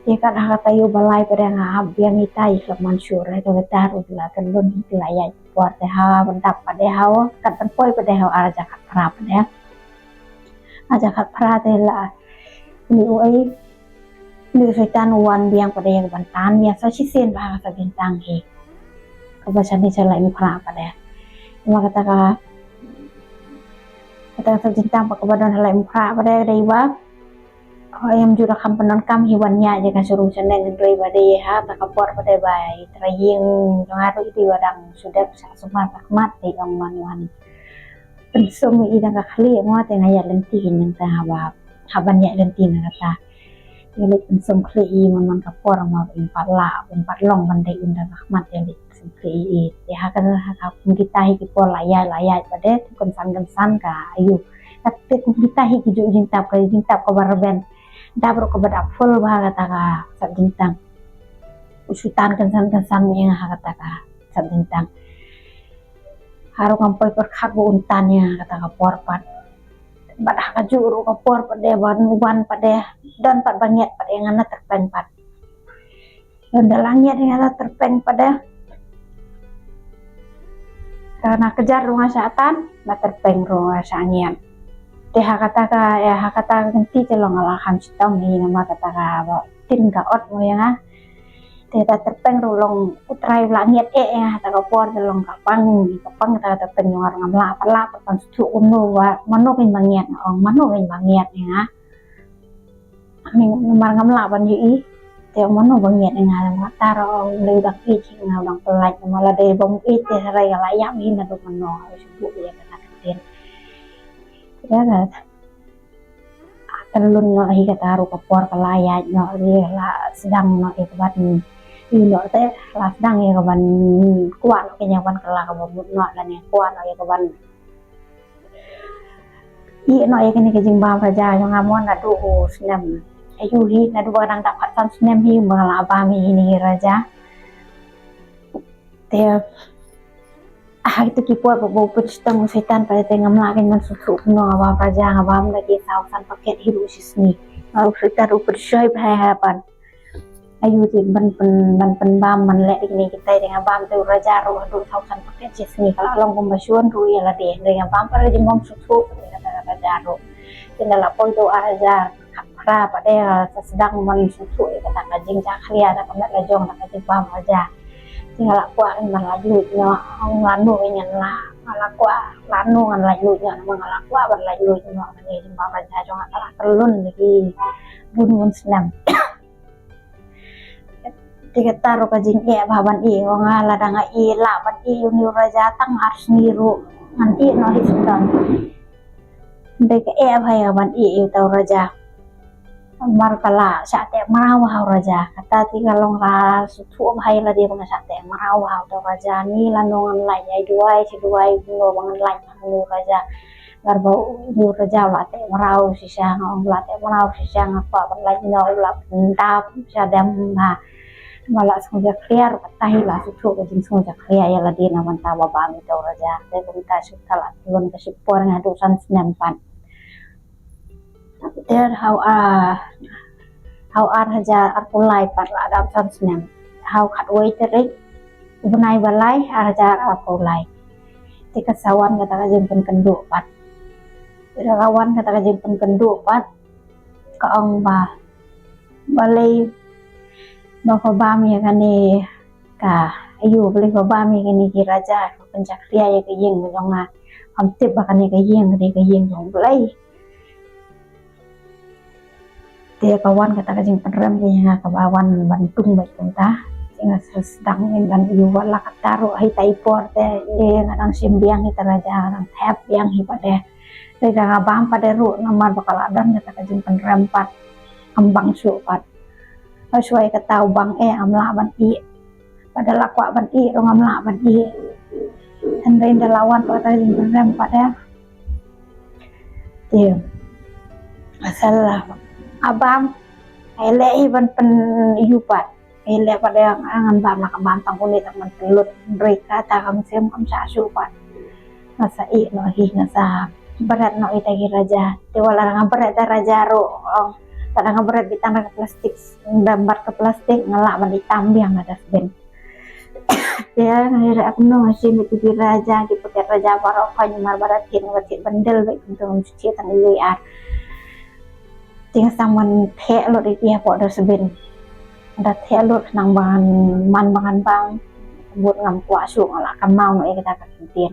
Te kat ha ka taïew ba lai pat de nga ap biang ita i khlem wan shuh re, ka bynta ruh la kyllon hi, ki la ïaid por te ha ban dap pat de ha, kat ban poi pat de ha arhajar khatphra pat de. Arhajar khatphra te la, ni u ai, ni u Soitan u wan biang pat de ïa ka ban tan biang sa shisien bha ka Sapjintang hi. Kaba shane sha Laitumkhrah pat de. Namar kata ka, kata ka Sapjintang pat kaba don ha Laitumkhrah pat de, dei ba, hooid, ym ju da kham pyndonkam hi ban ïaid ïa ka shrum shaneng, hynrei ba dei ha kata ka por pat de ba i trai ïing jong nga ruh i dei ba dang shu dep shah sumar ka khmat, te i ong ban wan pynsum ïa i da ka khlieh mo, te nga ïaid lynti nangta haba, haba ïaid lynti na kata. Ïa leit pynsum khlieh ïa i man man ka por mo, im pat lah, im pat long ban dei un da ka khmat, ïa leit pynsum khlieh ïa i. Te ha ka, ha ka kum kita hi ki por la ïaid, la ïaid pat de, te kynsan kynsan ka ayu. Te kum kita hi ki ju jingtap, ka jingtap kaba rben. Dap ruh kaba dap full bha kata ka Sapjintang. U shu tan kynsan kynsan ïa nga ha kata ka Sapjintang. Harum ngam poi pyrkhat ba un tan ïa nga ha kata ka por pat. Bad ha kajuh ruh ka por pat de ban wan pat de, don pat ba ngiat pat ïa nga na tyrpeng pat. Don da la ngiat ïa nga na tyrpeng pat de. Ka na kjat ruh nga shah tan, na tyrpeng ruh nga shah ngiat. Te ha kata ka, ïa ha kata ka kynti te long nga la kham shitom hi namar kata ka ba tin ka ot mo ïa nga. Te ta tyrpeng ruh long U Trai u la ngiat eh ïa nga ha kata ka por, te long ka pang, ka pang kata ka tyrpeng jong nga ruh, ngam lah pat, lah pat ban sngewthuh kumno ba mano kein ba ngiat, nga ong mano kein ba ngiat ïa nga. Namar ngam lah ban ïohi. Te ong mano ba ngiat ïa nga, namar ta ruh ong lei u dang ïeit ïa nga, u dang pyllait, namar lada bym ïeit te hynrei ka la ïap hi naduh mynno, shu buh ïa kata ka ktien. Ïa ka, ah, kyllon noh hi kata ruh ka por, ka la ïaid noh ri, la sdang noh ïa ka ban ïoh noh te, la sdang ïa ka ban kwah noh ka jingwan kylla kaba mut noh, lane kwah noh ïa ka ban ïeh noh ïa kane ka jingbam raja jong nga mo naduh u snem. Ayu hi, naduh ba dang dap khatsan snem hi ba nga la bam ïa kine ki raja. Te ha kito ki por ba u pynshitom u Soitan pat, te ngam lah kein ban sngewthuh kumno nga bam raja, nga bam da ki saw san paket hi ruh shi sngi. Nga ruh, u Soitan ruh u pynshoi bha ïa nga pat. Ayu te ban pyn, ban pynbam, ban leh ïa kine kitai, te nga bam te u raja ruh haduh saw san paket shi sngi, ka la long kumba shun ruh ïa lade, hynrei nga bam pat da ka jingbym sngewthuh ïa kata ka raja ruh. Te nga la poi te u arhajar khatphra pat de, sa sdang ban sngewthuh ïa kata ka jingjakhlia da ka met la jong, da ka jingbam raja. Te nga la kwah ban laitluid noh, ong lano ngan lah, nga la kwah lano ngan laitluid noh, namar nga la kwah ban laitluid noh, ka jingbam raja jong nga ka la kyllon da ki bun bun snem. Te kata ruh ka jingeh bha ban ïeh, ong nga lada nga ïeh lah ban ïeh ïa une u raja tang ar sngi ruh ngan ïeh noh hi sngewdon. Dei ka eh bha ïa ka ban ïeh ïa uta u raja. Namar ka la shah teh mraw bha u raja. Kata te ka long ka sngewthuh bha ïa lade ba nga shah teh mraw bha uta u raja. Ni lano ngan lait ïa duwai shi duwai kumno ba ngan lait ha une u raja. Namar ba une u raja u la teh mraw shisha, nga ong u la teh mraw shisha, nga kwah ban lait noh, u la pyndap shisha dem bha. Namar la sngewjakhlia ruh, kata hi la sngewthuh ka jingsngewjakhlia ïa lade na bynta ba bam ïa uta u raja. Te kumta shu ka la tlun ka shipor, nga haduh san snem pat. Te ha u, ah, ha u ar hajar arphew lai pat la dap san snem. Ha u khatwei tarik u bnai ba lai ar hajar arphew lai. Te ka sa wan kata ka jingpynkynduh pat. Te ka wan kata ka jingpynkynduh pat, ka ong ba balei ba pha bam ïa kane ka, aïu, balei pha bam ïa kine ki raja, pha pynjakhlia ïa ka ïing jong nga. Pham tip ba kane ka ïing ka dei ka ïing jong U Blei. Te ka wan kata ka jingpynrem ka ïa nga kaba wan ban dung beit kumta. Te nga sa sdang ban ïu, wat la katta ruh ha ita i por te, eh, nga dang shim biang ïa uta u raja, nga dang thep biang hi pat de. Te ka nga bam pat de ruh namar ba ka la don kata ka jingpynrem pat. Kam bang shuh pat. Hashwa ïa kata u bang eh ngam lah ban ïeh. Pat da la kwah ban ïeh ruh ngam lah ban ïeh. Hynrei ynda la wan pat kata ka jingpynrem pat de, te asal la bam, ai leh hi ban pyn-ïu pat. Ai leh pat de, ngan bam la ka bam tang une tang ban pynlut. Hynrei kata ka mynsiem kam shah shuh pat. Nga sa ïeh noh hi, nga sa bret noh ïa ita ki raja. Te wat la nga bret ïa ita raja ruh, ong, wat la nga bret beit tang da ka plastik, da mat ka plastik, nga lah ban itam biang ha dustbin. Te nga ïa kumno nga shim ïa ita ki raja, ki paket raja baroh, kham namar ba da thied, nga thied bundle beit kumto, ngam shu thied tang iwei ar. Te nga sa man theh lut ïa ki hapoh dustbin. Da theh lut khnang ba ngan man ba ngan bam. Bad ngam kwah shuh, nga la kynmaw noh ïa kata ka kyntien.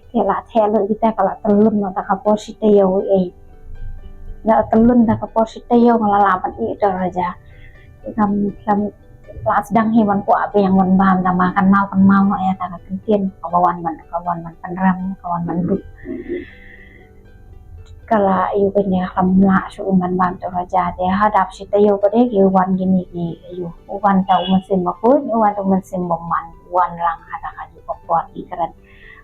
Te la theh lut kita, ka la tyllun noh da ka por shi taïew ei. La tyllun da ka por shi taïew nga la lah ban ïeh ïa uta u raja. Te ngam, ngam la sdang hi ban kwah biang ban bam, tang ba kynmaw, kynmaw noh ïa kata ka kyntien kaba wan ban, ka wan ban pynrem, ka wan ban duh. Ka la ïoh kane, kam lah shuh ban bam ïa uta u raja. Te ha dap shi taïew pat de ki wan kine ki, ïoh, u wan uta u mynsiem bakhuid, u wan uta u mynsiem bymman, u wan lang ha kata ka juh ka por ki kren.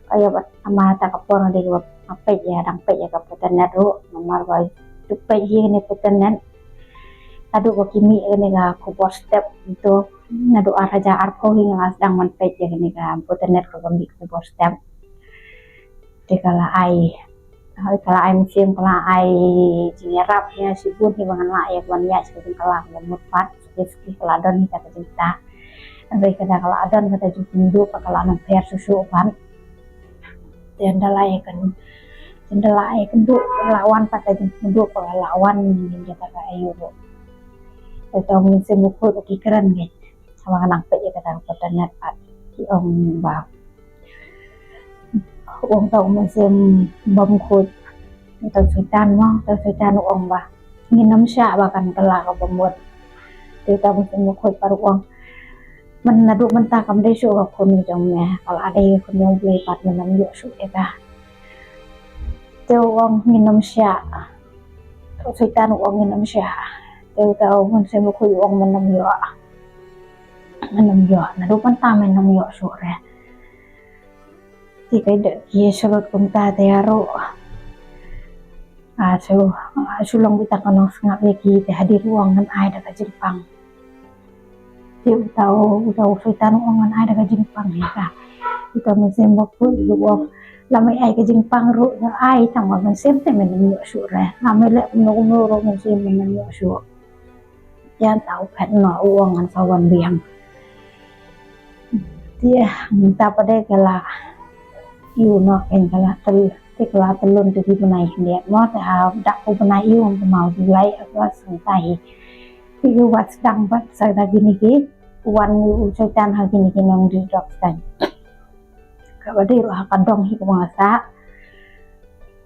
Ka ïoh bad namar kata ka por nga dei ba nga peit ïa, dang peit ïa ka pyrthei ruh, namar ba ju peit hi kane pyrthei. Haduh ba ki mih kane ka khubor step to, naduh ar hajar arphew hi nga la sdang ban peit ïa kane ka pyrthei kaba mih khubor step. Te ka la ai, ka la ai mynsiem, ka la ai jingïarap ïa shibun hi ba ngan lah ïa ban ïaid sha ka jingkylla kaba mut pat. Shisha ka la don hi kata ka jingktah. Hynrei ka da ka la don kata jingpynduh pat, ka la nang pher shuh shuh pat. Te ynda la ïa kynduh, ynda la ïa kynduh, la wan pat ka jingpynduh pat, ka la wan ïa kata ka aïu ruh. Te uta u mynsiem bakhuid ki kren keiñ. Haba nga nang peit ïa kata ka pyrthei pat, ki ong ba, u ong uta u mynsiem bymkhuid, uta u Soitan mo, uta u Soitan u ong ba ngin ym shah ba kan kylla kaba mut. Te uta u mynsiem bakhuid pat u ong, myn, naduh mynta kam dei shuh ka khun jong me, ka la dei ka khun jong U Blei pat, men ym ïoh shuh ïa ka. Te u ong ngin ym shah. Uta u Soitan u ong ngin ym shah. Te uta u mynsiem bakhuid u ong men ym ïoh. Men ym ïoh, naduh mynta men ym ïoh shuh re. Te ka dei ki shu lut kumta te ruh. Ah, shu, ah, shu long beit tang ka nongsngap ïa ki, te hadien u ong ngan ai da ka jingpang. Te uta u, uta u Soitan u ong ngan ai da ka jingpang ïa ka. Uta u mynsiem bakhuid u ong, lada me ai ka jingpang ruh, ai tang ba mynsiem te men ym ïoh shuh re. Lada me leh kumno kumno ruh mynsiem men ym ïoh shuh. Ïa uta u phet noh u ong ngan sa wan biang. Te mynta pat de ka la ïoh noh, ka la tyl, te ka la tyllun te ki bnai khyndiat mo, te ha dap u bnai ïoh, u bnai u July, August, mynta hi. Te ki wan sdang pat sa da kine ki, wan u Soitan ha kine ki nongdih drugs kan. Kaba dei ruh ha ka dong hi kaba nga sah.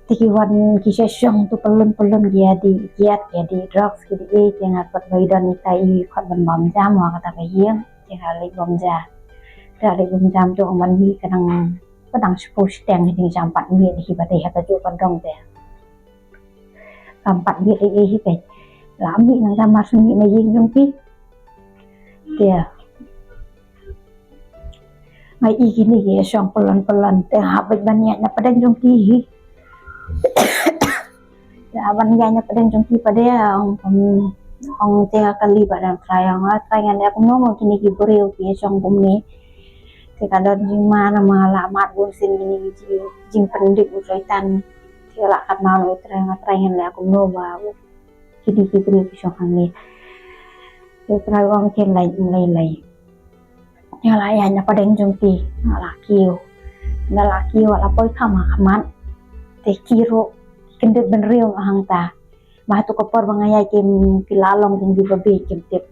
Te ki wan ki sha shong tu pyllun pyllun, ki ïa dih kiad, ki ïa dih drugs, ki dih ei, te nga pat ba i don ita i khot ban bam jam ha kata ka ïing, te nga leit bam jam. Te nga leit bam jam tu ban mih ka dang, ka dang shiphew shiteng hi, dang jam pat mih hi ba dei ha kajuh ka dong te. Kam pat bit ei ei hi peit. La mih nangta mar shu mih na ïing jong phi. Te nga i kine ki shong pylon pylon te nga hap beit ban ïaid na pdeng jong ki hi. Te hap ban ïaid na pdeng jong ki pat de ong, ong, ong te ka kali pat de, Trai ong, ah, Trai ngan leh kumno mo kine ki briew ki shong kumne. Te ka don jingma namar la mad bun sien kine ki jing, jingpyndit u Soitan. Te la kat ma u Trai, nga Trai ngan leh kumno ba kine ki briew ki shong hangne. Te Trai ong khlem lei lei. Nga la ïaid na pdeng jong ki, nga la kiew. Nga la kiew, la poi kham ha khmat. Te ki ruh kyndit bynriew hangta. Ba hato ka por ba nga ïaid kim, ki la long kum kiba bieit kim tip.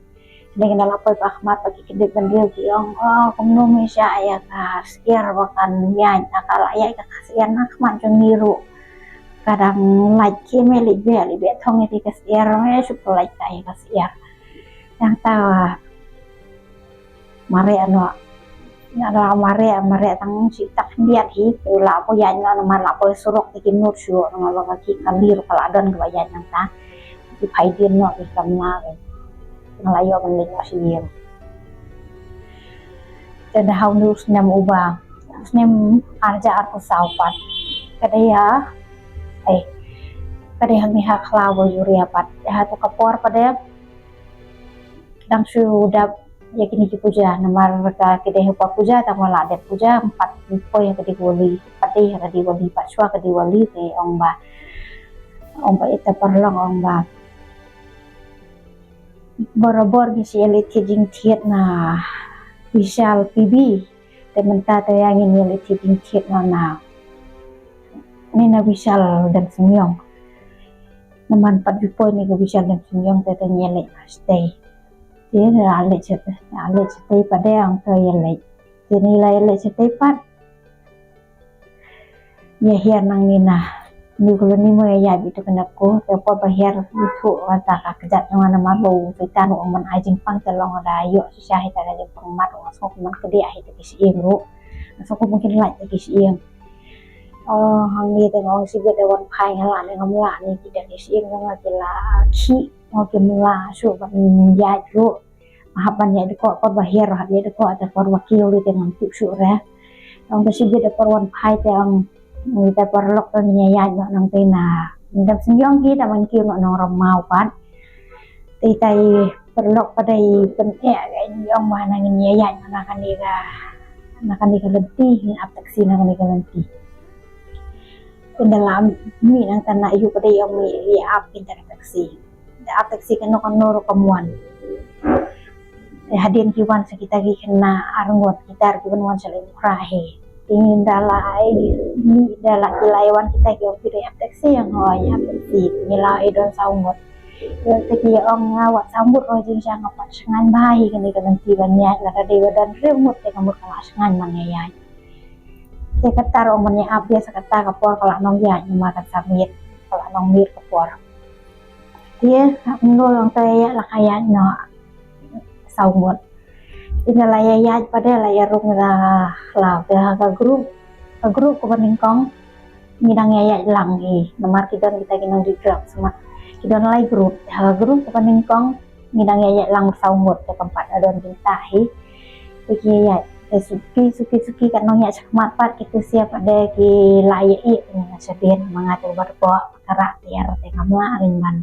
Te nga la poi ha khmat ba ki kyndit bynriew ki ong, oh, kumno me shah ïa ka syiar ba kan ïaid, ka la ïaid ka syiar na khmat jong ngi ruh. Ka dang lait, ki me leit beh, leit beh thong ïa ka syiar, me shu pynlait ka ïa ka syiar. Hangta mareh noh. Nga la mareh, mareh tang shi tak khyndiat hi, u la poi ïaid noh namar la poi surok te ki nud shuh, namar ba ka ki kali ruh ka la don kaba ïaid nangta. Ki phai dien noh ki kamla. Nga la ïoh ban leit noh shiliang. Te da ha une u snem uba, u snem ar hajar arphew saw pat. Ka dei ha, eh, ka dei hangne ha Khlaw Bajuria pat. Te ha tu ka por pat de dang shu dap ïa kine ki puja, namar ka ki dei ha por puja, tang ba la dep puja, ym pat poi ha ka Diwali, pat dei ha ka Diwali, pat shuwa ka Diwali, te ong ba, ong ba ita paralok, ong ba barabor ngi sa ïaleit thied jingthied na Vishal P B, te mynta te ïa ngin ïaleit thied jingthied na, na, ne na Vishal Dam Symyong. Namar pat ju poi ne ka Vishal Dam Symyong te, te ngi ïaleit na shatei. Te la leit shatei, la leit shatei pat de ong te ïaleit. Te ngi la ïaleit shatei pat. Ïa hiar nangne na New Colony mo ïa ïaid beit tu kane ko, te por ba hiar u thuh kata ka kjat jong nga namar ba u Soitan u ong ban ai jingpang te long da ïoh shisha hi ta ka jingpang mat, u ong sngewbha ban kdiah hi ta ki shyieng ruh. Sngewbha ban kin lait ta ki shyieng. Oh, hangne te nga ong shibit da wan phai nga lah ne ngam lah ne ki da ki shyieng jong nga ki la khih, nga kim lah shuh ban ïaid ruh. Hap ban ïaid dkoh, por ba hiar hap ïaid dkoh, te por ba kiew te ngam tip shuh re. Ong te shibit da por wan phai te ong, te paralok te ngin ïaid noh nangtei na Dam Symyong hi, te ban kiew noh Nongrymmaw pat. Te tai paralok pat dei pyneh ka ong ba na ngin ïaid noh na kane ka, na kane ka lynti, ngin ap taxi na kane ka lynti. Te ynda la mih nangta na ïu pat dei ong mih ïa ap kita ka taxi. Te ap taxi kano kano ruh kam wan. Te hadien ki wan sa kita ki khynnah arngut, kita ruh ki wan wan sa leit khra hi. Te ynda la ai mih, ynda la ki la ai wan kita ki ong phi dei ap taxi, ong hooid ap taxi. Ngi la ai don saw ngut. Te ki ong nga wat saw ngut ruh jingshisha nga pat sngewbha hi kane ka lynti ban ïaid, lada dei ba don hynriew ngut te ka mut ka la sngewbha ban ïaid. Te kata ruh ban ïa ap ïa sa kata ka por ka la nang ïaid namar ka sa miet, ka la nang miet ka por. Te ka mut long te ïa la ka ïaid noh saw ngut. Te ynda la ïa ïaid pat de la ïa rung da Khlaw te ha ka group, ka group kaba nyngkong ngi dang ïa ïaid lang hi namar ki don kita ki nongdih drugs ma. Ki don lai group, te ha ka group kaba nyngkong ngi dang ïa ïaid lang saw ngut te kam pat da don jingtah hi. Te ki ïaid te suki suki suki ka nongïaid shakhmat pat ki tu sia pat de ki la ïa ïeh ne na shadien ma nga te bad ko ka rah tiar te ngam lah ban,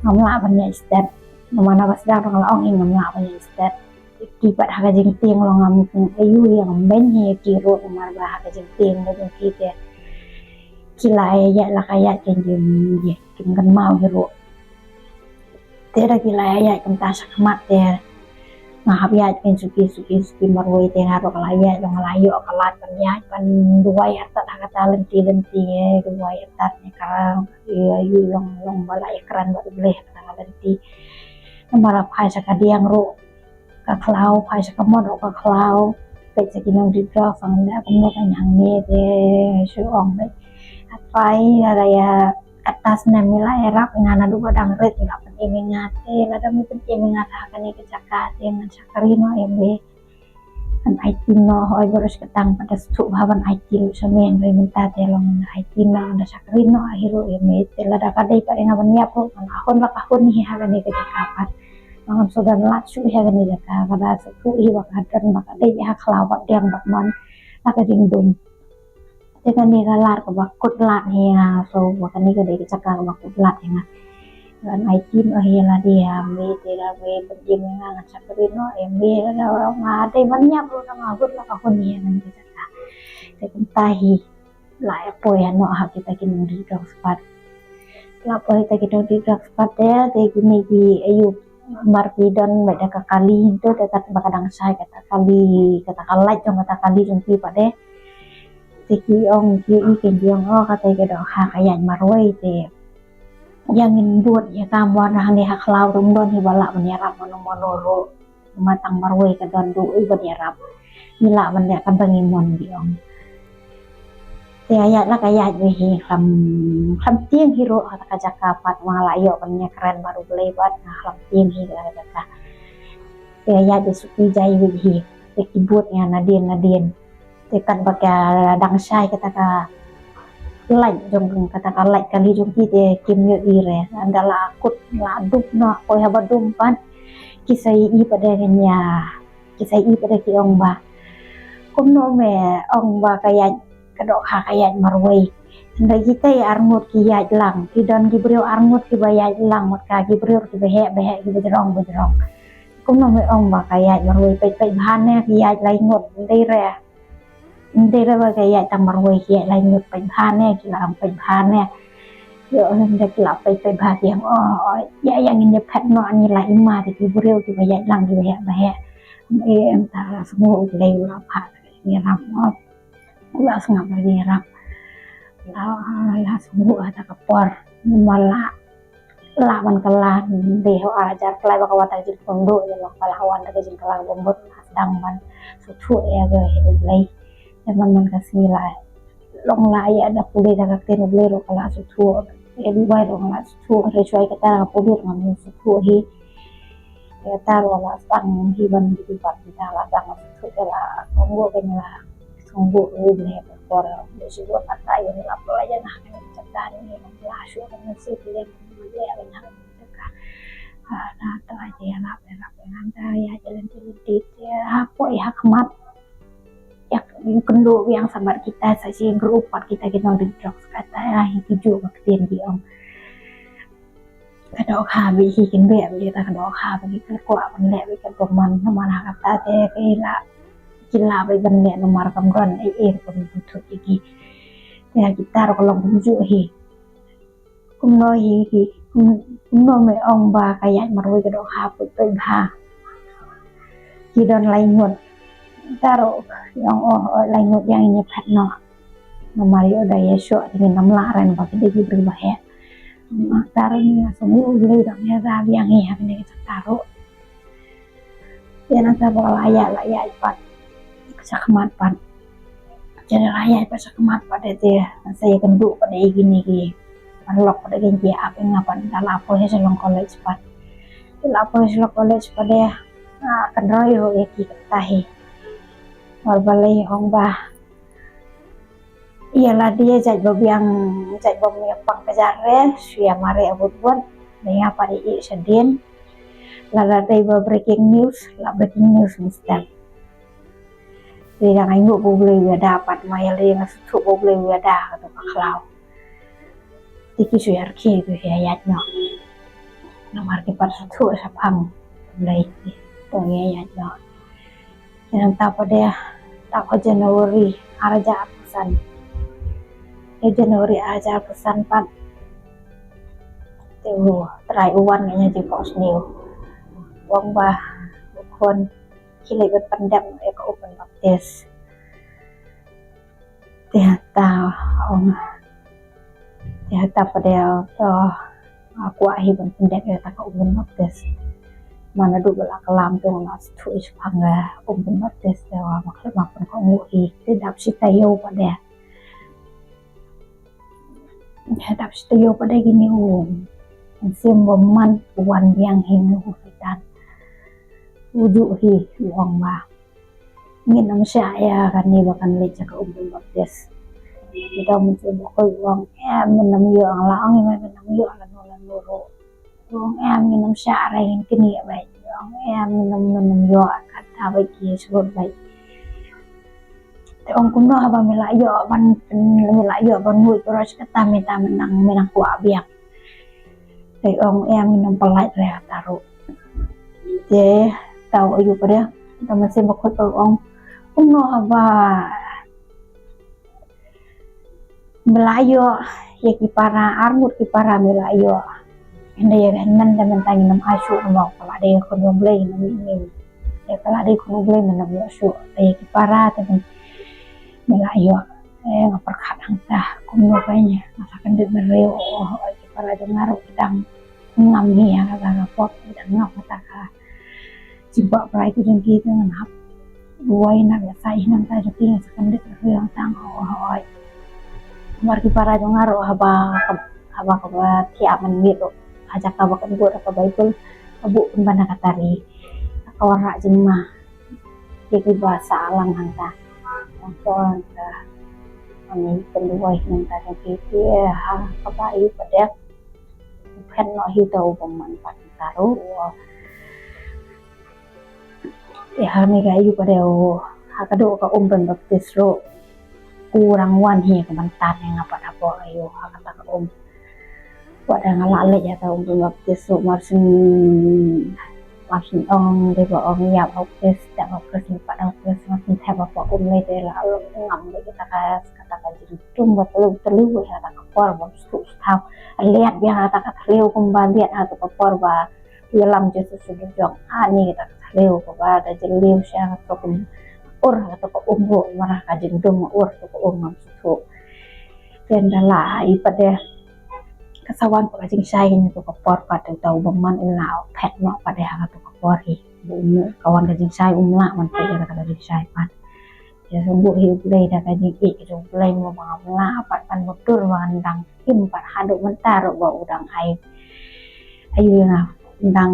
ngam lah ban ïaid stet. Namar na ba sdang dang la ong ïa ngam lah ban ïaid stet. Ki pat ha ka jingtieng long ngam, ayu ïa ngam beiñ hi ki ruh namar ba ha ka jingtieng da jong ki te ki la ïa ïaid la ka ïaid ki jing ïa kim kynmaw hi ruh. Te da ki la ïa ïaid kumta shakhmat te nga hap ïaid pyn suki suki suki marwei te nga ruh ka la ïaid long la ïoh ka lad ban ïaid ban duwai artat ha kata lynti lynti, duwai artat ne ka ïa ïu long long ba la ïa kren bad U Blei ha kata lynti. Namar la phai sha ka diang ruh ka khlaw, phai sha ka mot ruh ka khlaw. Peit sha ki nongdih drugs, ong da kumno ka ñiang ne te shu ong peit. Apai la ïa kata snem ngi la ïarap ïa nga naduh ba dang rit ngi la pynim ïa nga te lada me pynim ïa nga ha kane ka jaka te ngan shakri noh ïa me. Ban aiti noh, hoi, baroh shi katta pat da sngewthuh ba ban aiti ruh sha me, hynrei mynta te long aiti noh, da shakri noh hi ruh ïa me. Te lada ka dei pat ïa nga ban ïap ruh, ngan hun la ka hun hi ha kane ka jaka pat. Ngan shu don lad shuh hi ha kane ka jaka, ka da sngewthuh hi ba ka don ba ka dei ha khlaw bad diang bad mon la ka jingdum. Te kane ka lad kaba kut lad hi ha nga, so ba kane ka dei ka jaka kaba kut lad hi ha nga. Ngan aiti noh hi lade ha me, te lada me pynim ïa nga, ngan shakri noh ïa me. Lada nga dei ban ïap ruh, nga hun la ka hun hi ha kane ka jaka. Te kumta hi la ïa poi noh ha kita ki nongdih drugs pat. La poi kita ki nongdih drugs pat te, te kine ki ayu mar ki don bad da ka kali to, te kat ba ka dang shai kata kali, kata ka lait jong kata kali jong ki pat te. Te ki ong ki i ki ong, oh, kata ka dohkha ka ïaid marwei te. Ïa ngin bud ïa ka, mon hangne ha khlaw ruh ym don hi ba lah ban ïarap mano mano ruh. Ma tang marwei ka don, duh i ban ïarap. Ngi lah ban leh katba ngi mon, ki ong. Te ïaid la ka ïaid wei hi, khlem, khlem tieng hi ruh ha kata ka jaka pat, ma la ïoh ban ïakren bad U Blei bad nga, khlem tieng hi ha kata ka jaka. Te ïaid wei suki jai wei hi. Te ki bud ïa nadien nadien. Te kat ba ka dang shai kata ka lait jong, kata ka lait kali jong ki te kim ïohi re. Ynda la kut la dum noh, poi haba dum pat, ki sa ïohi pat de kane, ki sa ïohi pat de ki ong ba, kumno me ong ba ka ïaid, ka dohkha ka ïaid marwei? Ynda kita arngut ki ïaid lang, ki don ki briew arngut kiba ïaid lang bad ka, ki briew kiba heh ba heh, kiba jrong ba jrong. Kumno me ong ba ka ïaid marwei? Peit peit bha ne, ki ïaid lai ngut, ym dei re. Ym dei re ba ka ïaid tang marwei, ki ïaid lai ngut, peit bha ne, ki la ong peit bha ne. Ïoh, ynda ki la peit peit bha ki ong, oh, oh, ïa, ïa ngin ïa phet noh, ngi la i ma te ki briew kiba ïaid lang kiba heh ba heh. Em, ta la sngewthuh U Blei, u la phah ïarap noh. U la sngap ïarap. La, la sngewthuh ha kata ka por. Ma la lah ban kylla, dei ha u ar hajar khyndai ba ka wan kata ka jingkylla duh, ïa long ba la wan kata ka jingkylla ba mut, la sdang ban sngewthuh ïa ka, ïa U Blei. Te man man ka sngi la long la ïa da pule da ka ktien U Blei ruh ka la sngewthuh. Ïa Dubai ruh ka la sngewthuh, hynrei shuwa ïa kata ka pule ruh ngam sngewthuh hi. Ïa kata ruh la sdang hi ban, ki pat kita la sdang sngewthuh, ïa la sngewthuh, ka la sngewthuh U Blei. Por ïa shu wan kata ïa la pule ïa na ka jaka ni, la shu ka nasi pule. Ïa, ïa, ïa, ïa, ah, na, trai te, ïa, lap, ïa, lap, ïa, ngan, ïa, ïa, jalan, jalan, di, ïa, ha, poi, ha, khmat. Ïa, kynduh biang samar kita, sa shi group pat kita, kita dei drugs kata, ïa, hi ki ju ba ktien ki ong. Ka dohkha ba hi kin beh, ba hi ta ka dohkha ba hi ka kwah ban leh, ba hi ka dohman, namar ha kata te, ka ïa la, ki la ba ban leh, namar kam don, eh, eh, kam butut ki. Ïa, kita ruh ka long kumjuh hi. Kumno hi ki, kum-, kumno me ong ba ka ïaid marwei ka dohkha, peit peit bha. Ki don lai ngut. Te ruh ki ong, oh, oh, lai ngut ïa ngin ïa phet noh. Namar ïoh da ïa shoh te ngin ym lah ren ba ki dei ki briew ba heh. Te ruh ngi ïa sngewthuh U Blei da ïa da biang ïa kane ka jaka ruh. Te nangta ba la ïaid, la ïaid pat sha khmat pat. Te la ïaid pat sha khmat pat de te, sa ïakynduh pat de ïa kine ki paralok pat de, kine ki ap ïa nga pat, da la poi sha Shillong College pat. Te la poi sha Shillong College pat de, ah, kynroi ruh ïa ki kata hi. Wat balei ong ba ïa lade jait ba biang, jait ba ym ïa pang ka jar re, shu ïa mareh bud bud, ne ïa pat ïa ïeh shadien. Lada dei ba breaking news, la breaking news mynstep. Te dang ainguh ba U Blei u ïada pat, ma ïa lade nga sngewthuh ba U Blei u ïada, kato ka khlaw. Te ki shu ïa rkhie, ki shu ïa ïaid noh. Namar ki pat sngewthuh shaphang U Blei, to ïa ïaid noh. Te nangta pat de, ta ka January, ar hajar arphew san. Te January ar hajar arphew san pat, te u Trai u wan ïa nga jingphohsniew. U ong ba u khun, khie leit ban pyndep ïa ka um ban baptis. Te hata ong, te hata pat de, to, nga kwah hi ban pyndep ïa kata ka um ban baptis. Ma naduh ba la klam te nga la sngewthuh shaphang ka um ban baptis, te nga, ma khlem ma pynkohnguh hi. Te dap shi taïew pat de. Te dap shi taïew pat de kine u mynsiem bymman u wan biang hi, une u Soitan. U juh hi, u ong ba Ngin ym shah ïa kane ba kan leit sha ka um baptis. Te u Mynsiem Bakhuid u ong, em, ngin ym ïoh, nga la ong ïa me ngin ym ïoh lano lano ruh. U ong, em, ngin ym shah re, ngin knieh beit. U ong, em, ngin ym, ngin ym ïoh, kata beit ki shlur beit. Te ong, kumno haba me la ïoh ban, me la ïoh ban nguid baroh shi katta, mynta me nang, me nang kwah biang. Te ong, em, ngin ym pyllait re kata ruh. Te uta u aïu pat de, uta u Mynsiem Bakhuid pat u ong, kumno haba me la ïoh ïa ki para, arngut ki para me la ïoh. Hynrei ïa ka hynmen te mynta ngin ym ai shuh namar ka la dei khun jong U Blei, ngin ym ïoh. Ïa ka la dei khun U Blei, ngin ym ïoh shuh. Te ïa ki para te me la ïoh. Eh, nga pyrkhat hangta, kumno kein, nga sa kyndit marwei, oh, oh, ki para jong nga ruh ki dang ngam hi ïa kata ka pop, ki dang ngam kata ka jingkwah brai ka jong ki, te ngan hap duwai na ka sa hi nangta jong ki, nga sa kyndit marwei hangta, oh, oh, oh. Namar ki para jong nga ruh haba, haba kaba thiah mynmiet ruh, ha jaka ba kan buh da ka Baibl, ka buh pynban da ka tari, ka wanrah jingma ïa kiba sah lang hangta. Hangto hangta, ani pynduwai hangta jong ki, ki, ha kaba ïa u Padek u phet noh hi uta u bymman pat hangta ruh. Te ha kane ka ïa u Padek u, ha ka doh ka um pynbaptis ruh, u dang wan hi ka ban tan ïa nga pat hapoh ïa u ha kata ka um. Wat da nga la leit ïa ka um pynbaptis ruh, mar shu, mar shu ong dei ba ong ïap ha u Khrist, ïap ha u Khrist, leit pat ha u Khrist, mar shu thep hapoh um lei te la long ngam lei kata ka, kata ka jingdum ba tliw tliw ïa kata ka por ba shu shu thaw. Liat biang kata ka tliw kumba liat ha kata ka por ba ïalam Jisu sha dujok. Ani kata ka tliw kaba da jylliew sha kato ka ur, kato ka um ruh, namar ka jingdum ur kato ka um ngam sngewthuh. Te ynda la ïa pat de ka sa wan pat ka jingshai ha kato ka por pat, te uta u bymman u la phet noh pat de ha kato ka por hi. Ka wan ka jingshai, um lah ban peit ïa kata ka jingshai pat. Te sngewbha hi U Blei da ka jingïeit ka jong U Blei, mo ba ngam lah pat ban mutur ba ngan dang im pat haduh mynta ruh ba u dang ai, aïu ïa nga, dang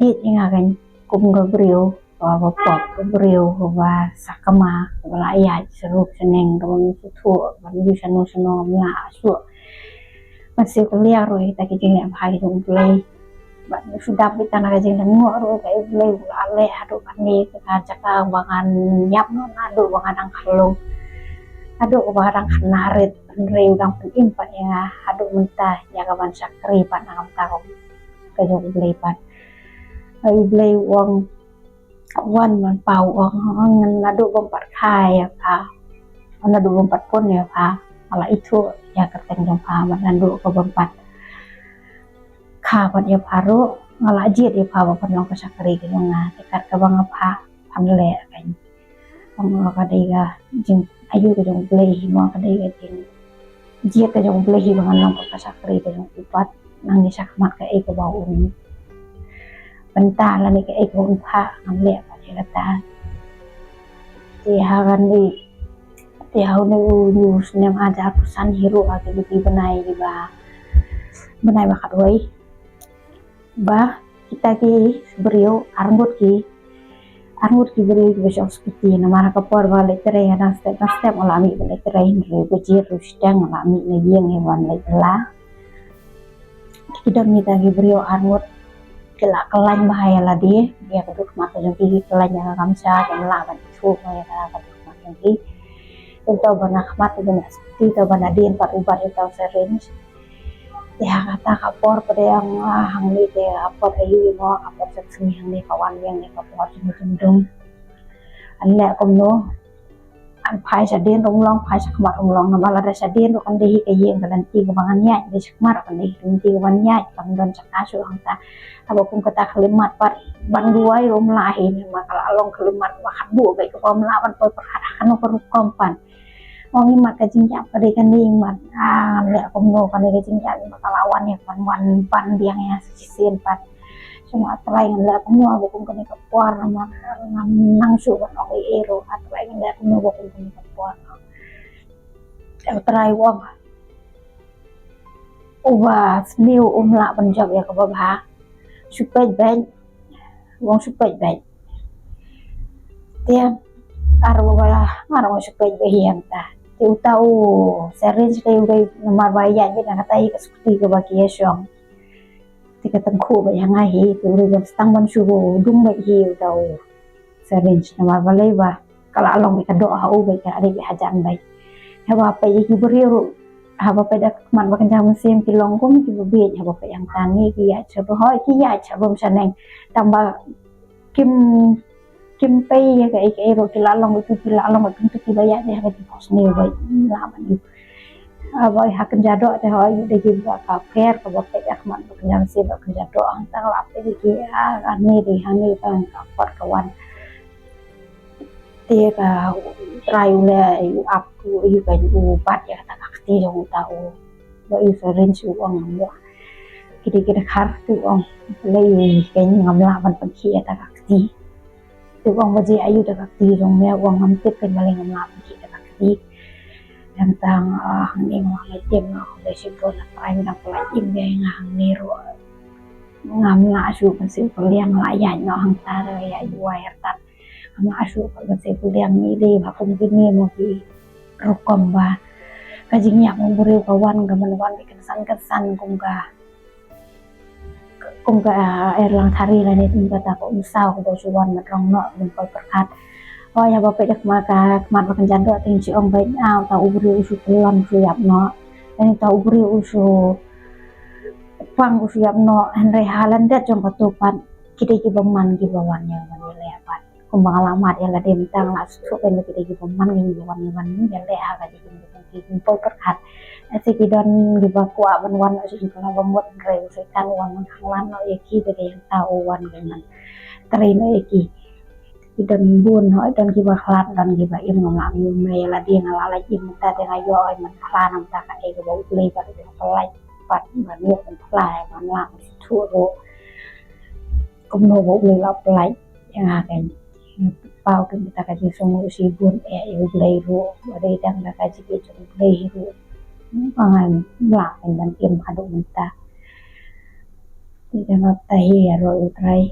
ïeit ïa nga kein kum ka briew kaba pop, ka briew kaba sakma, kaba la ïaid sha ruh sha neng, kaba ngam sngewthuh ban ïoh shano shano, ngam lah shuh ban siew kylliang ruh ïa kita ki jingleh bha ki jong U Blei. Bad shu dap beit tang na ka jinglyngngoh ruh ka, U Blei u la leh haduh kane ka jaka ba ngan ïap noh naduh ba nga dang khyllung, haduh ba nga dang khynnah rit, hynrei u dang pynim pat ïa nga haduh mynta ïa ka ban shakri pat na ka bynta ka jong U Blei pat. Ai U Blei u ong, wan man pa u ong, ong ngan naduh bym pat kha ïa pha, naduh bym pat pun ïa pha, nga la ithuh ïa ka kyrteng jong pha, bad naduh ka bym pat kha pat ïa pha ruh, nga la jied ïa pha ba phan long ka shakri ka jong nga. Te kat kaba nga phah, phan leh kein. Ong ka dei ka jing, aïu ka jong U Blei hi, mo ka dei ka jing jied ka jong U Blei hi ba ngan long ka shakri ka jong u pat. Nangne shakhmat kaei kaba un bynta lane kaei kaba un phah ngan leh pat ïa kata. Te ha kane, te ha une u snem arhajar arphew san hi ruh ha kine ki bnai kiba, bnai ba khatwei, ba kita ki briew arngut ki, arngut ki briew kiba shong sha kti, namar ha ka por ba leit trei, hadang step hadang step nga la mih ban leit trei, hynrei ba jied ruh shiteng nga la mih na ïing ïa ban leit bylla. Ki don kita ki briew arngut ki la khlaiñ bha ïa lade, ïa ka dur khmat ka jong ki, ki khlaiñ ïa ka kamsha, kim lah ban ithuh ïa ka, ka dur khmat jong ki. Te to ba na khmat, to ba na siti, to ba na dien pat u bat ïa uta u syringe. Te ha kata ka por pat de ong, ah, hangne te ka por aïu mo, ka por shisngi hangne ka wan biang ne ka por jingdum. Ngan leh kumno? Ngan phai shadien ruh um long, phai shakhmat ruh um long, namar lada shadien ruh kan dei hi ka ïing ka lynti kaba ngan ïaid, lada shakhmat ruh kan dei hi ka lynti kaba ngan ïaid, kam don jaka shuh hangta. Haba kum kata khyllipmat pat ban duwai ruh um lah hi, namar ka la long khyllipmat ba khatduh beit kaba ym lah ban poi pyrkhat ha kano ka rukom pat. Ong imat ka jingïap ka dei kane imat. Ah, ngan leh kumno kane ka jingïap imat ka la wan ïa, ban wan ban biang ïa sa shisien pat. Shu ong, A Trai, ngan leh kumno ba kum kane ka por, namar ngam nang shuh ban ong ei ei ruh. A Trai, ngan leh kumno ba kum kane ka por. Te U Trai u ong, uba sniew um lah ban jop ïa kaba bha. Shu peit beit. U ong shu peit beit. Te Ar ba la ngar ma shu peit ba hiam ta. Te uta u syringe te u dei namar ba ïaid beit na kata hi ka skuti kaba ki ïa shong. Te ka tyngkhuh beit ha nga hi, te u dei ban stang ban shu dung beit hi uta u syringe namar balei ba ka la long beit ka doh ha u beit, ka la dei beit hajan beit. Haba peit ïa ki briew ruh, haba peit da ka khmat ba kynja mynsiem ki long kum kiba bieit, haba peit hangta ngi ki ïaid sha ba hoi, ki ïaid sha bym shaneng. Tang ba kim kim pei ïa kaei kaei ruh, ki la long utu ki la long utu, kiba ïaid ïa ka jingphohsniew ba la ban ïoh. Haba ha kynja doh te hoi, u dei kiba ka pher kaba peit da ka khmat ba kynja mynsiem ba kynja doh, hangta la peit ïa ki, ah, hangne dei, hangne ka, ka kot ka wan. Te ka U Trai u leh, u ap, u, u ka, u bat ïa kata ka kti jong uta u, ba u syringe, u ong, ngam lah. Ki dei ki dkhar, te u ong, lei, kein ngam lah ban pynkhih ïa kata ka kti. Te u ong, ba jia aïu kata ka kti jong me? U ong, ngam tip, kein balei ngam lah pynkhih ïa kata ka kti. Tang tang, ah, hangne ngam lah im, nga khublei shibun, U Trai u dang pynlait im ïa nga hangne ruh. Ngam lah shuh ban siew pynliang, la ïaid noh hangta ruh ïa u wai artat. Ngam lah shuh ban siew pynliang, ngi dei ba kum kine mo ki rukom ba ka jingïap u briew ka wan, ka ban wan beit kynsan kynsan kum ka, kum ka, ah, erlang thari lane kum kata ka umsaw kaba shu wan ban rong noh, ban poi pyrkhat. Hoi, haba peit da ka khmat, ka khmat ba kynja doh te ngi shu ong beit, ah, uta u briew u shu pynlong u shu ïap noh. Lane uta u briew u shu pang u shu ïap noh, hynrei ha lyndet jong kato pat ki dei kiba man kiba wan ïa ban ïaleh pat. Kumba nga la mad ïa lade mynta, nga la sngewthuh kein ba ki dei kiba man kiba wan ïa ban ïaleh ha ka jingim jong ki, ki poi pyrkhat. Lehse ki don kiba kwah ban wan noh sha jingpynlong ba mut, hynrei u Soitan u wan ban khlad noh ïa ki, te dei hangta u wan ban trei noh ïa ki. Ki don bun, hoi, don kiba khlad, don kiba im. Ngam lah im ïa lade, nga la lait im mynta te nga ïoh, hoi, ban phla na bynta kaei kaba U Blei pat u la pynlait pat, ban ïoh ban phla, ban lah ban sngewthuh ruh. Kumno ba U Blei u la pynlait ïa nga kein. Paw kein kata ka jingsngew shibun, eh, ïa U Blei ruh, ba dei tang da ka jingïeit jong U Blei ruh ba ngan lah kein ban im haduh mynta. Te da nga pynthei ïa U Trai,